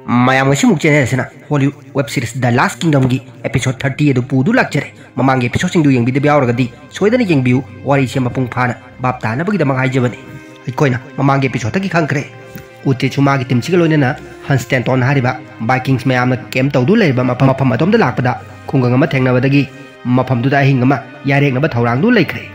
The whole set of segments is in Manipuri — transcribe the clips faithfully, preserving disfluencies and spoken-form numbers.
ꯃꯌꯥꯝ, ꯉꯁꯤꯃꯨꯛ ꯆꯦꯅꯦꯜ ꯑꯁꯤꯅ ꯍꯣꯂꯤꯋꯨꯗ ꯋꯦꯕ ꯁꯤꯔꯤꯁ ꯗ ꯂꯥꯁ ꯀꯤꯡꯗꯝꯒꯤ ꯑꯦꯄꯤꯁꯣꯗ ꯊꯥꯔꯇꯤ ꯑꯗꯨ ꯄꯨꯗꯨ ꯂꯥꯛꯆꯔꯦ꯫ ꯃꯃꯥꯡꯒꯤ ꯑꯦꯄꯤꯁꯣꯗꯁꯤꯡꯗꯨ ꯌꯦꯡꯕꯤꯗꯕ ꯌꯥꯎꯔꯒꯗꯤ ꯁꯣꯏꯗꯅ ꯌꯦꯡꯕꯤꯌꯨ, ꯋꯥꯔꯤꯁꯦ ꯃꯄꯨꯡ ꯐꯥꯅ ꯚꯥꯞ ꯇꯥꯅꯕꯒꯤꯗꯃꯛ ꯍꯥꯏꯖꯕꯅꯤ꯫ ꯑꯩꯈꯣꯏꯅ ꯃꯃꯥꯡꯒꯤ ꯑꯦꯄꯤꯁꯣꯗꯇꯒꯤ ꯈꯪꯈ꯭ꯔꯦ, ꯎꯇꯦꯠꯁꯨ ꯃꯥꯒꯤ ꯇꯤꯝꯁꯤꯒ ꯂꯣꯏꯅꯅ ꯍꯟꯁꯇꯦꯟꯇꯣꯟ ꯍꯥꯏꯔꯤꯕ ꯕꯥꯏꯀꯤꯡꯁ ꯃꯌꯥꯝꯅ ꯀꯦꯝꯞ ꯇꯧꯗꯨ ꯂꯩꯔꯤꯕ ꯃꯐꯝ, ꯃꯐꯝ ꯑꯗꯣꯝꯗ ꯂꯥꯛꯄꯗ ꯈꯨꯡꯒꯪ ꯑꯃ ꯊꯦꯡꯅꯕꯗꯒꯤ ꯃꯐꯝꯗꯨꯗ ꯑꯍꯤꯡ ꯑꯃ ꯌꯥꯔꯦꯛꯅꯕ ꯊꯧꯔꯥꯡꯗꯨ ꯂꯩꯈ꯭ꯔꯦ꯫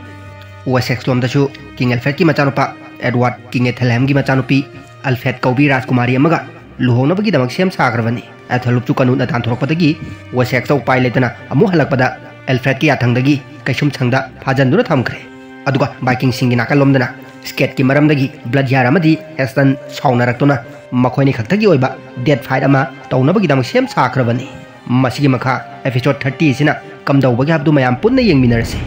ꯋꯦꯁꯦꯛꯁ ꯂꯣꯝꯗꯁꯨ ꯀꯤꯡ ꯑꯦꯜꯐ꯭ꯔꯦꯗꯀꯤ ꯃꯆꯥꯅꯨꯄꯥ ꯑꯦꯗꯋꯥꯔꯗ, ꯀꯤꯡ ꯑꯦꯊꯦꯜꯍꯦꯝꯒꯤ ꯃꯆꯥꯅꯨꯄꯤ ꯑꯜꯐ꯭ꯔꯦꯗ ꯀꯧꯕꯤ ꯔꯥꯖꯀꯨꯃꯥꯔꯤ ꯑꯃꯒ ꯂꯨꯍꯣꯡꯅꯕꯒꯤꯗꯃꯛ ꯁꯦꯝ ꯁꯥꯈ꯭ꯔꯕꯅꯤ꯫ ꯑꯦꯊꯦꯜꯍꯨꯞꯁꯨ ꯀꯅꯨꯅ ꯇꯥꯟꯊꯣꯔꯛꯄꯗꯒꯤ ꯋꯦꯁꯦꯛꯁ ꯎꯄꯥꯏ ꯂꯩꯇꯅ ꯑꯃꯨꯛ ꯍꯜꯂꯛꯄꯗ ꯑꯦꯜꯐ꯭ꯔꯦꯗꯀꯤ ꯌꯥꯊꯪꯗꯒꯤ ꯀꯩꯁꯨꯝꯁꯪꯗ ꯐꯥꯖꯟꯗꯨꯅ ꯊꯝꯈ꯭ꯔꯦ꯫ ꯑꯗꯨꯒ ꯕꯥꯏꯀꯤꯡꯁꯤꯡꯒꯤ ꯅꯥꯀꯜꯂꯣꯝꯗꯅ ꯁ꯭ꯀꯦꯠꯀꯤ ꯃꯔꯝꯗꯒꯤ ꯕ꯭ꯂꯗ ꯌꯥꯔ ꯑꯃꯗꯤ ꯍꯦꯁꯇꯟ ꯁꯥꯎꯅꯔꯛꯇꯨꯅ ꯃꯈꯣꯏꯅꯤ ꯈꯛꯇꯒꯤ ꯑꯣꯏꯕ ꯗꯦꯠ ꯐꯥꯏꯠ ꯑꯃ ꯇꯧꯅꯕꯒꯤꯗꯃꯛ ꯁꯦꯝ ꯁꯥꯈ꯭ꯔꯕꯅꯤ꯫ ꯃꯁꯤꯒꯤ ꯃꯈꯥ ꯑꯦꯄꯤꯁꯣꯗ ꯊꯥꯔꯇꯤ ꯑꯁꯤꯅ ꯀꯝꯗꯧꯕꯒꯦ ꯍꯥꯏꯕꯗꯨ ꯃꯌꯥꯝ ꯄꯨꯟꯅ ꯌꯦꯡꯃꯤꯟꯅꯔꯁꯤ꯫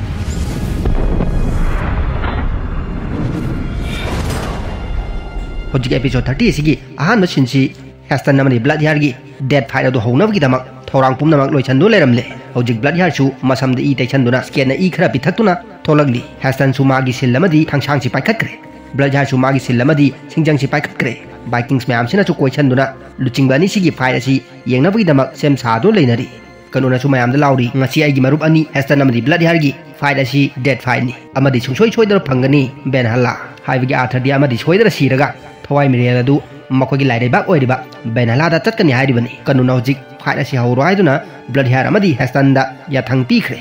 ꯍꯧꯖꯤꯛ ꯑꯦꯄꯤꯁꯣꯗ ꯊꯥꯔꯇꯤ ꯑꯁꯤꯒꯤ ꯑꯍꯥꯟꯕ ꯁꯤꯟꯁꯤ ꯍꯦꯁꯇꯟ ꯑꯃꯗꯤ ꯕ꯭ꯂꯗ ꯌꯥꯔꯒꯤ ꯗꯦꯠ ꯐꯥꯏꯠ ꯑꯗꯨ ꯍꯧꯅꯕꯒꯤꯗꯃꯛ ꯊꯧꯔꯥꯡ ꯄꯨꯝꯅꯃꯛ ꯂꯣꯏꯁꯤꯟꯗꯨꯅ ꯂꯩꯔꯝꯂꯦ꯫ ꯍꯧꯖꯤꯛ ꯕ꯭ꯂꯗ ꯌꯥꯔꯁꯨ ꯃꯁꯝꯗ ꯏ ꯇꯩꯁꯟꯗꯨꯅ ꯁ꯭ꯀꯦꯠꯅ ꯏ ꯈꯔ ꯄꯤꯊꯛꯇꯨꯅ ꯊꯣꯛꯂꯛꯂꯤ꯫ ꯍꯦꯁꯇꯟꯁꯨ ꯃꯥꯒꯤ ꯁꯤꯜ ꯑꯃꯗꯤ ꯊꯥꯡꯁꯥꯡꯁꯤ ꯄꯥꯏꯈꯠꯈ꯭ꯔꯦ꯫ ꯕ꯭ꯂꯗ ꯌꯥꯔꯁꯨ ꯃꯥꯒꯤ ꯁꯤꯜ ꯑꯃꯗꯤ ꯁꯤꯡꯖꯪꯁꯤ ꯄꯥꯏꯈꯠꯈ꯭ꯔꯦ꯫ ꯕꯥꯏꯀꯤꯡꯁ ꯃꯌꯥꯝꯁꯤꯅꯁꯨ ꯀꯣꯏꯁꯟꯗꯨꯅ ꯂꯨꯆꯤꯡꯕ ꯑꯅꯤꯁꯤꯒꯤ ꯐꯥꯏꯠ ꯑꯁꯤ ꯌꯦꯡꯅꯕꯒꯤꯗꯃꯛ ꯁꯦꯝ ꯁꯥꯗꯨꯅ ꯂꯩꯅꯔꯤ꯫ ꯀꯅꯨꯅꯁꯨ ꯃꯌꯥꯝꯗ ꯂꯥꯎꯔꯤ, "ꯉꯁꯤ ꯑꯩꯒꯤ ꯃꯔꯨꯞ ꯑꯅꯤ ꯍꯦꯁꯇꯟ ꯑꯃꯗꯤ ꯕ꯭ꯂꯗ ꯌꯥꯔꯒꯤ ꯐꯥꯏꯠ ꯑꯁꯤ ꯗꯦꯠ ꯐꯥꯏꯠꯅꯤ ꯑꯃꯗꯤ ꯁꯨꯡꯁꯣꯏ ꯁꯣꯏꯗꯅ ꯐꯪꯒꯅꯤ ꯕꯦꯟꯍꯜꯂꯥ"꯫ ꯍꯥꯏꯕꯒꯤ ꯑꯥꯔꯊꯗꯤ ꯑꯃꯗꯤ ꯁꯣꯏꯗꯅ ꯁꯤꯔꯒ ꯊꯋꯥꯏ ꯃꯤꯔꯦꯜ ꯑꯗꯨ ꯃꯈꯣꯏꯒꯤ ꯂꯥꯏꯔꯩꯕꯥꯛ ꯑꯣꯏꯔꯤꯕ ꯕꯦꯟꯍꯜꯂꯥꯗ ꯆꯠꯀꯅꯤ ꯍꯥꯏꯔꯤꯕꯅꯤ꯫ ꯀꯅꯨꯅ ꯍꯧꯖꯤꯛ ꯐꯥꯏꯠ ꯑꯁꯤ ꯍꯧꯔꯣ ꯍꯥꯏꯗꯨꯅ ꯕ꯭ꯂꯗ ꯌꯥꯔ ꯑꯃꯗꯤ ꯍꯦꯁꯇꯟꯗ ꯌꯥꯊꯪ ꯄꯤꯈ꯭ꯔꯦ꯫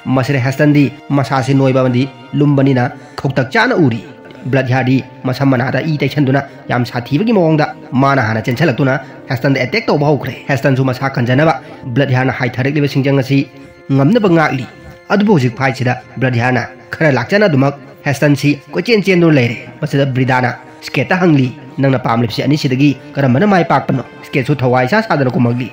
ꯃꯁꯤꯗ ꯍꯦꯁꯇꯟꯗꯤ ꯃꯁꯥꯁꯤ ꯅꯣꯏꯕ ꯑꯃꯗꯤ ꯂꯨꯝꯕꯅꯤꯅ ꯈꯧꯇꯛ ꯆꯥꯅ ꯎꯔꯤ꯫ ꯕ꯭ꯂꯗ ꯌꯥꯔꯗꯤ ꯃꯁꯝ ꯃꯅꯥꯗ ꯏ ꯇꯩꯁꯟꯗꯨꯅ ꯌꯥꯝ ꯁꯥꯊꯤꯕꯒꯤ ꯃꯑꯣꯡꯗ ꯃꯥꯅ ꯍꯥꯟꯅ ꯆꯦꯟꯁꯤꯜꯂꯛꯇꯨꯅ ꯍꯦꯁꯇꯟꯗ ꯑꯦꯇꯦꯛ ꯇꯧꯕ ꯍꯧꯈ꯭ꯔꯦ꯫ ꯍꯦꯁꯇꯟꯁꯨ ꯃꯁꯥ ꯀꯟꯖꯅꯕ ꯕ꯭ꯂꯗ ꯌꯥꯔꯅ ꯍꯥꯏꯊꯔꯛꯂꯤꯕ ꯁꯤꯡꯖꯪ ꯑꯁꯤ ꯉꯝꯅꯕ ꯉꯥꯛꯂꯤ꯫ ꯑꯗꯨꯕꯨ ꯍꯧꯖꯤꯛ ꯐꯥꯏꯠꯁꯤꯗ ꯕ꯭ꯂꯗ ꯌꯥꯔꯅ ꯈꯔ ꯂꯥꯛꯆꯅ ꯑꯗꯨꯃꯛ ꯍꯦꯁꯇꯟꯁꯤ ꯀꯣꯏꯆꯦꯟ ꯆꯦꯟꯗꯨꯅ ꯂꯩꯔꯦ꯫ ꯃꯁꯤꯗ ꯕ꯭ꯔꯤꯗꯥꯅ ꯁ꯭ꯀꯦꯠꯇ ꯍꯪꯂꯤ, "ꯅꯪꯅ ꯄꯥꯝꯂꯤꯕꯁꯤ ꯑꯅꯤꯁꯤꯗꯒꯤ ꯀꯔꯝꯕꯅ ꯃꯥꯏ ꯄꯥꯛꯄꯅꯣ?" ꯁ꯭ꯀꯦꯠꯁꯨ ꯊꯋꯥꯏ ꯏꯁꯥ ꯁꯥꯗꯅ ꯀꯨꯝꯃꯛꯂꯤ,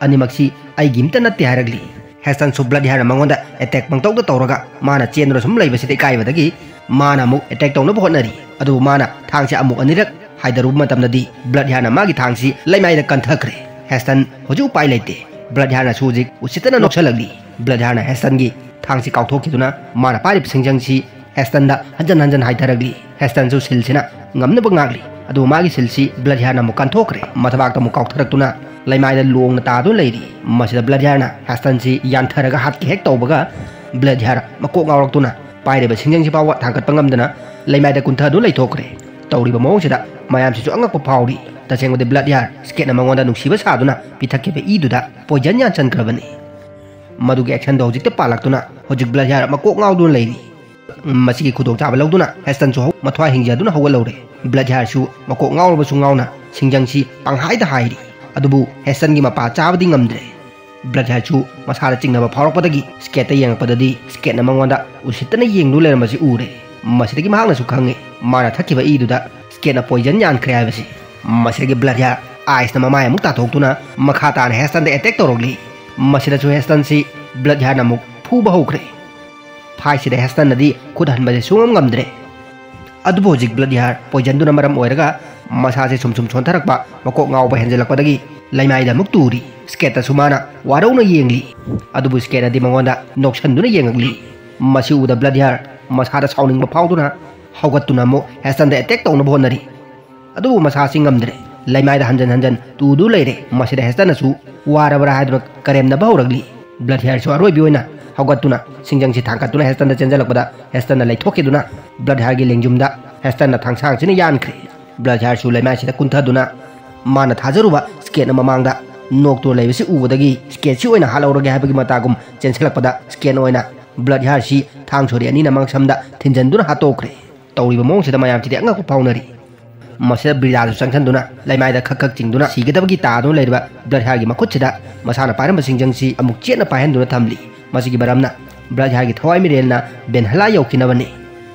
"ꯑꯅꯤꯃꯛꯁꯤ ꯑꯩꯒꯤ ꯑꯝꯇ ꯅꯠꯇꯦ" ꯍꯥꯏꯔꯛꯂꯤ꯫ ꯍꯦꯁꯇꯟꯁꯨ ꯕ꯭ꯂꯗ ꯌꯥꯔꯅ ꯃꯉꯣꯟꯗ ꯑꯦꯇꯦꯛ ꯄꯪꯇꯧꯗ ꯇꯧꯔꯒ ꯃꯥꯅ ꯆꯦꯟꯗꯨꯅ ꯁꯨꯝ ꯂꯩꯕꯁꯤꯗ ꯏꯀꯥꯏꯕꯗꯒꯤ ꯃꯥꯅ ꯑꯃꯨꯛ ꯑꯦꯇꯦꯛ ꯇꯧꯅꯕ ꯍꯣꯠꯅꯔꯤ꯫ ꯑꯗꯨꯕꯨ ꯃꯥꯅ ꯊꯥꯡꯁꯦ ꯑꯃꯨꯛ ꯑꯅꯤꯔꯛ ꯍꯥꯏꯗꯔꯨꯕ ꯃꯇꯝꯗꯗꯤ ꯕ꯭ꯂꯗ ꯌꯥꯔꯅ ꯃꯥꯒꯤ ꯊꯥꯡꯁꯤ ꯂꯩꯃꯥꯏꯗ ꯀꯟꯊꯈ꯭ꯔꯦ꯫ ꯍꯦꯁꯇꯟ ꯍꯧꯖꯤꯛ ꯎꯄꯥꯏ ꯂꯩꯇꯦ꯫ ꯕ꯭ꯂꯗ ꯌꯥꯔꯅꯁꯨ ꯍꯧꯖꯤꯛ ꯎꯁꯤꯠꯇꯅ ꯅꯣꯛꯁꯜꯂꯛꯂꯤ꯫ ꯕ꯭ꯂꯗ ꯌꯥꯔꯅ ꯍꯦꯁꯇꯟꯒꯤ ꯊꯥꯡꯁꯤ ꯀꯥꯎꯊꯣꯛꯈꯤꯗꯨꯅ ꯃꯥꯅ ꯄꯥꯏꯔꯤꯕ ꯁꯤꯡꯖꯪꯁꯤ ꯍꯦꯁꯇꯟꯗ ꯍꯟꯖꯟ ꯍꯟꯖꯟ ꯍꯥꯏꯊꯔꯛꯂꯤ꯫ ꯍꯦꯁꯇꯟꯁꯨ ꯁꯤꯜꯁꯤꯅ ꯉꯝꯅꯕ ꯉꯥꯛꯂꯤ꯫ ꯑꯗꯨꯕꯨ ꯃꯥꯒꯤ ꯁꯤꯜꯁꯤ ꯕ꯭ꯂꯠ ꯍꯤꯌꯥꯔꯅ ꯑꯃꯨꯛ ꯀꯥꯟꯊꯣꯛꯈ꯭ꯔꯦ꯫ ꯃꯊꯕꯥꯛꯇ ꯑꯃꯨꯛ ꯀꯥꯎꯊꯔꯛꯇꯨꯅ ꯂꯩꯃꯥꯏꯗ ꯂꯣꯡꯅ ꯇꯥꯗꯨꯅ ꯂꯩꯔꯤ꯫ ꯃꯁꯤꯗ ꯕ꯭ꯂꯠ ꯍꯤꯌꯥꯔꯅ ꯍꯦꯁꯇꯟꯁꯤ ꯌꯥꯟꯊꯔꯒ ꯍꯥꯠꯀꯦ ꯍꯦꯛ ꯇꯧꯕꯒ, ꯕ꯭ꯂꯠ ꯍꯤꯌꯥꯔ ꯃꯀꯣꯛ ꯉꯥꯎꯔꯛꯇꯨꯅ ꯄꯥꯏꯔꯤꯕ ꯁꯤꯡꯖꯪꯁꯤ ꯐꯥꯎꯕ ꯊꯥꯡꯒꯠꯄ ꯉꯝꯗꯅ ꯂꯩꯃꯥꯏꯗ ꯀꯨꯟꯊꯗꯨꯅ ꯂꯩꯊꯣꯛꯈ꯭ꯔꯦ꯫ ꯇꯧꯔꯤꯕ ꯃꯑꯣꯡꯁꯤꯗ ꯃꯌꯥꯝꯁꯤꯁꯨ ꯑꯉꯛꯄ ꯐꯥꯎꯔꯤ꯫ ꯇꯁꯦꯡꯕꯗꯤ ꯕ꯭ꯂꯠ ꯍꯤꯌꯥꯔ ꯁ꯭ꯀꯦꯠꯅ ꯃꯉꯣꯟꯗ ꯅꯨꯡꯁꯤꯕ ꯁꯥꯗꯨꯅ ꯄꯤꯊꯛꯈꯤꯕ ꯏꯗꯨꯗ ꯄꯣꯏꯖꯟ ꯌꯥꯟꯁꯟꯈ꯭ꯔꯕꯅꯤ꯫ ꯃꯗꯨꯒꯤ ꯑꯦꯛꯁꯟꯗꯣ ꯍꯧꯖꯤꯛꯇ ꯄꯥꯜꯂꯛꯇꯨꯅ ꯍꯧꯖꯤꯛ ꯕ꯭ꯂꯠ ꯍꯤꯌꯥꯔ ꯃꯀꯣꯛ ꯉꯥꯎꯗꯨꯅ ꯂꯩꯔꯤ꯫ ꯃꯁꯤꯒꯤ ꯈꯨꯗꯣꯡꯆꯥꯕ ꯂꯧꯗꯨꯅ ꯍꯦꯁꯇꯟꯁꯨ ꯍꯧ-, ꯃꯊ꯭ꯋꯥꯏ ꯍꯤꯡꯖꯗꯨꯅ ꯍꯧꯒꯠꯍꯧꯔꯦ꯫ ꯕ꯭ꯂꯠ ꯍꯤꯌꯥꯔꯁꯨ ꯃꯀꯣꯛ ꯉꯥꯎꯔꯕꯁꯨ ꯉꯥꯎꯅ ꯁꯤꯡꯖꯪꯁꯤ ꯄꯪꯍꯥꯏꯗ ꯍꯥꯏꯔꯤ꯫ ꯑꯗꯨꯕꯨ ꯍꯦꯁꯇꯟꯒꯤ ꯃꯄꯥ ꯆꯥꯕꯗꯤ ꯉꯝꯗ꯭ꯔꯦ꯫ ꯕ꯭ꯂꯠ ꯍꯤꯌꯥꯔꯁꯨ ꯃꯁꯥꯗ ꯆꯤꯡꯅꯕ ꯐꯥꯎꯔꯛꯄꯗꯒꯤ ꯁ꯭ꯀꯦꯠꯇ ꯌꯦꯡꯉꯛꯄꯗꯗꯤ ꯁ꯭ꯀꯦꯠꯅ ꯃꯉꯣꯟꯗ ꯎꯁꯤꯠꯇꯅ ꯌꯦꯡꯗꯨ ꯂꯩꯔꯝꯕꯁꯤ ꯎꯔꯦ꯫ ꯃꯁꯤꯗꯒꯤ ꯃꯍꯥꯛꯅꯁꯨ ꯈꯪꯉꯦ, ꯃꯥꯅ ꯊꯛꯈꯤꯕ ꯏꯗꯨꯗ ꯁ꯭ꯀꯦꯠꯅ ꯄꯣꯏꯖꯟ ꯌꯥꯟꯈ꯭ꯔꯦ ꯍꯥꯏꯕꯁꯤ꯫ ꯃꯁꯤꯗꯒꯤ ꯕ꯭ꯂꯠ ꯍꯤꯌꯥꯔ ꯑꯥꯏꯁꯅ ꯃꯃꯥꯏ ꯑꯃꯨꯛ ꯇꯥꯊꯣꯛꯇꯨꯅ ꯃꯈꯥ ꯇꯥꯅ ꯍꯦꯁꯇꯟꯗ ꯑꯦꯇꯦꯛ ꯇꯧꯔꯛꯂꯤ꯫ ꯃꯁꯤꯗꯁꯨ ꯍꯦꯁꯇꯟꯁꯤ ꯕ꯭ꯂꯠ ꯍꯤꯌꯥꯔꯅ ꯑꯃꯨꯛ ꯐꯨꯕ ꯍꯧꯈ꯭ꯔꯦ꯫ ꯐꯥꯏꯠꯁꯤꯗ ꯍꯦꯁꯇꯟꯅꯗꯤ ꯈꯨꯠ ꯍꯟꯕꯁꯦ ꯁꯨꯡꯉꯝ ꯉꯝꯗ꯭ꯔꯦ꯫ ꯑꯗꯨꯕꯨ ꯍꯧꯖꯤꯛ ꯕ꯭ꯂꯠ ꯍꯤꯌꯥꯔ ꯄꯣꯏꯖꯟꯗꯨꯅ ꯃꯔꯝ ꯑꯣꯏꯔꯒ ꯃꯁꯥꯁꯦ ꯁꯨꯝ ꯁꯨꯝ ꯁꯣꯟꯊꯔꯛꯄ, ꯃꯀꯣꯛ ꯉꯥꯎꯕ ꯍꯦꯟꯖꯜꯂꯛꯄꯗꯒꯤ ꯂꯩꯃꯥꯏꯗ ꯑꯃꯨꯛ ꯇꯨꯔꯤ꯫ ꯁ꯭ꯀꯦꯠꯇꯁꯨ ꯃꯥꯅ ꯋꯥꯔꯧꯅ ꯌꯦꯡꯂꯤ꯫ ꯑꯗꯨꯕꯨ ꯁ꯭ꯀꯦꯠꯅꯗꯤ ꯃꯉꯣꯟꯗ ꯅꯣꯛꯁꯟꯗꯨꯅ ꯌꯦꯡꯉꯛꯂꯤ꯫ ꯃꯁꯤ ꯎꯕꯗ ꯕ꯭ꯂꯠ ꯍꯤꯌꯥꯔ ꯃꯁꯥꯗ ꯁꯥꯎꯅꯤꯡꯕ ꯐꯥꯎꯗꯨꯅ ꯍꯧꯒꯠꯇꯨꯅ ꯑꯃꯨꯛ ꯍꯦꯁꯇꯟꯗ ꯑꯦꯇꯦꯛ ꯇꯧꯅꯕ ꯍꯣꯠꯅꯔꯤ꯫ ꯑꯗꯨꯕꯨ ꯃꯁꯥꯁꯤ ꯉꯝꯗ꯭ꯔꯦ꯫ ꯂꯩꯃꯥꯏꯗ ꯍꯟꯖꯟ ꯍꯟꯖꯟ ꯇꯨꯗꯨ ꯂꯩꯔꯦ꯫ ꯃꯁꯤꯗ ꯍꯦꯁꯇꯟꯅꯁꯨ ꯋꯥꯔꯕ꯭ꯔꯥ ꯍꯥꯏꯗꯨꯅ ꯀꯔꯦꯝꯅꯕ ꯍꯧꯔꯛꯂꯤ꯫ ꯕ꯭ꯂꯠ ꯍꯤꯌꯥꯔꯁꯨ ꯑꯔꯣꯏꯕꯤ ꯑꯣꯏꯅ ꯍꯧꯒꯠꯇꯨꯅ ꯁꯤꯡꯖꯪꯁꯤ ꯊꯥꯡꯒꯠꯇꯨꯅ ꯍꯦꯁꯇꯟꯗ ꯆꯦꯟꯖꯜꯂꯛꯄꯗ ꯍꯦꯁꯇꯟꯅ ꯂꯩꯊꯣꯛꯈꯤꯗꯨꯅ ꯕ꯭ꯂꯠ ꯍꯤꯌꯥꯔꯒꯤ ꯂꯦꯡꯖꯨꯝꯗ ꯍꯦꯁꯇꯟꯅ ꯊꯥꯡꯁꯥꯡꯁꯤꯅ ꯌꯥꯟꯈ꯭ꯔꯦ꯫ ꯕ꯭ꯂꯠ ꯍꯤꯌꯥꯔꯁꯨ ꯂꯩꯃꯥꯏꯁꯤꯗ ꯀꯨꯟꯊꯗꯨꯅ ꯃꯥꯅ ꯊꯥꯖꯔꯨꯕ ꯁ꯭ꯀꯦꯠꯅ ꯃꯃꯥꯡꯗ ꯅꯣꯛꯇꯨꯅ ꯂꯩꯕꯁꯤ ꯎꯕꯗꯒꯤ ꯁ꯭ꯀꯦꯠꯁꯤ ꯑꯣꯏꯅ ꯍꯥꯠꯍꯧꯔꯒꯦ ꯍꯥꯏꯕꯒꯤ ꯃꯇꯥꯒꯨꯝ ꯆꯦꯟꯁꯤꯜꯂꯛꯄꯗ ꯁ꯭ꯀꯦꯠꯅ ꯑꯣꯏꯅ ꯕ꯭ꯂꯠ ꯍꯤꯌꯥꯔꯁꯤ ꯊꯥꯡ ꯁꯣꯔꯤ ꯑꯅꯤꯅ ꯃꯉꯛꯁꯝꯗ ꯊꯤꯟꯖꯟꯗꯨꯅ ꯍꯥꯠꯇꯣꯛꯈ꯭ꯔꯦ꯫ ꯇꯧꯔꯤꯕ ꯃꯑꯣꯡꯁꯤꯗ ꯃꯌꯥꯝꯁꯤꯗꯤ ꯑꯉꯛꯄ ꯐꯥꯎꯅꯔꯤ꯫ ꯃꯁꯤꯗ ꯕ꯭ꯔꯤꯗꯥꯁꯨ ꯆꯪꯁꯤꯟꯗꯨꯅ ꯂꯩꯃꯥꯏꯗ ꯈꯛ ꯈꯛ ꯆꯤꯡꯗꯨꯅ ꯁꯤꯒꯗꯕꯒꯤ ꯇꯥꯗꯨꯅ ꯂꯩꯔꯤꯕ ꯕ꯭ꯂꯠ ꯍꯤꯌꯥꯔꯒꯤ ꯃꯈꯨꯠꯁꯤꯗ ꯃꯁꯥꯅ ꯄꯥꯏꯔꯝꯕ ꯁꯤꯡꯖꯪꯁꯤ ꯑꯃꯨꯛ ꯆꯦꯠꯅ ꯄꯥꯏꯍꯟꯗꯨꯅ ꯊꯝꯂꯤ꯫ ꯃꯁꯤꯒꯤ ꯃꯔꯝꯅ ꯕ꯭ꯂꯠ ꯍꯤꯌꯥꯔꯒꯤ ꯊꯋꯥꯏ ꯃꯤꯔꯦꯜꯅ ꯕꯦꯟꯍꯂꯥ ꯌꯧꯈꯤꯅꯕꯅꯤ꯫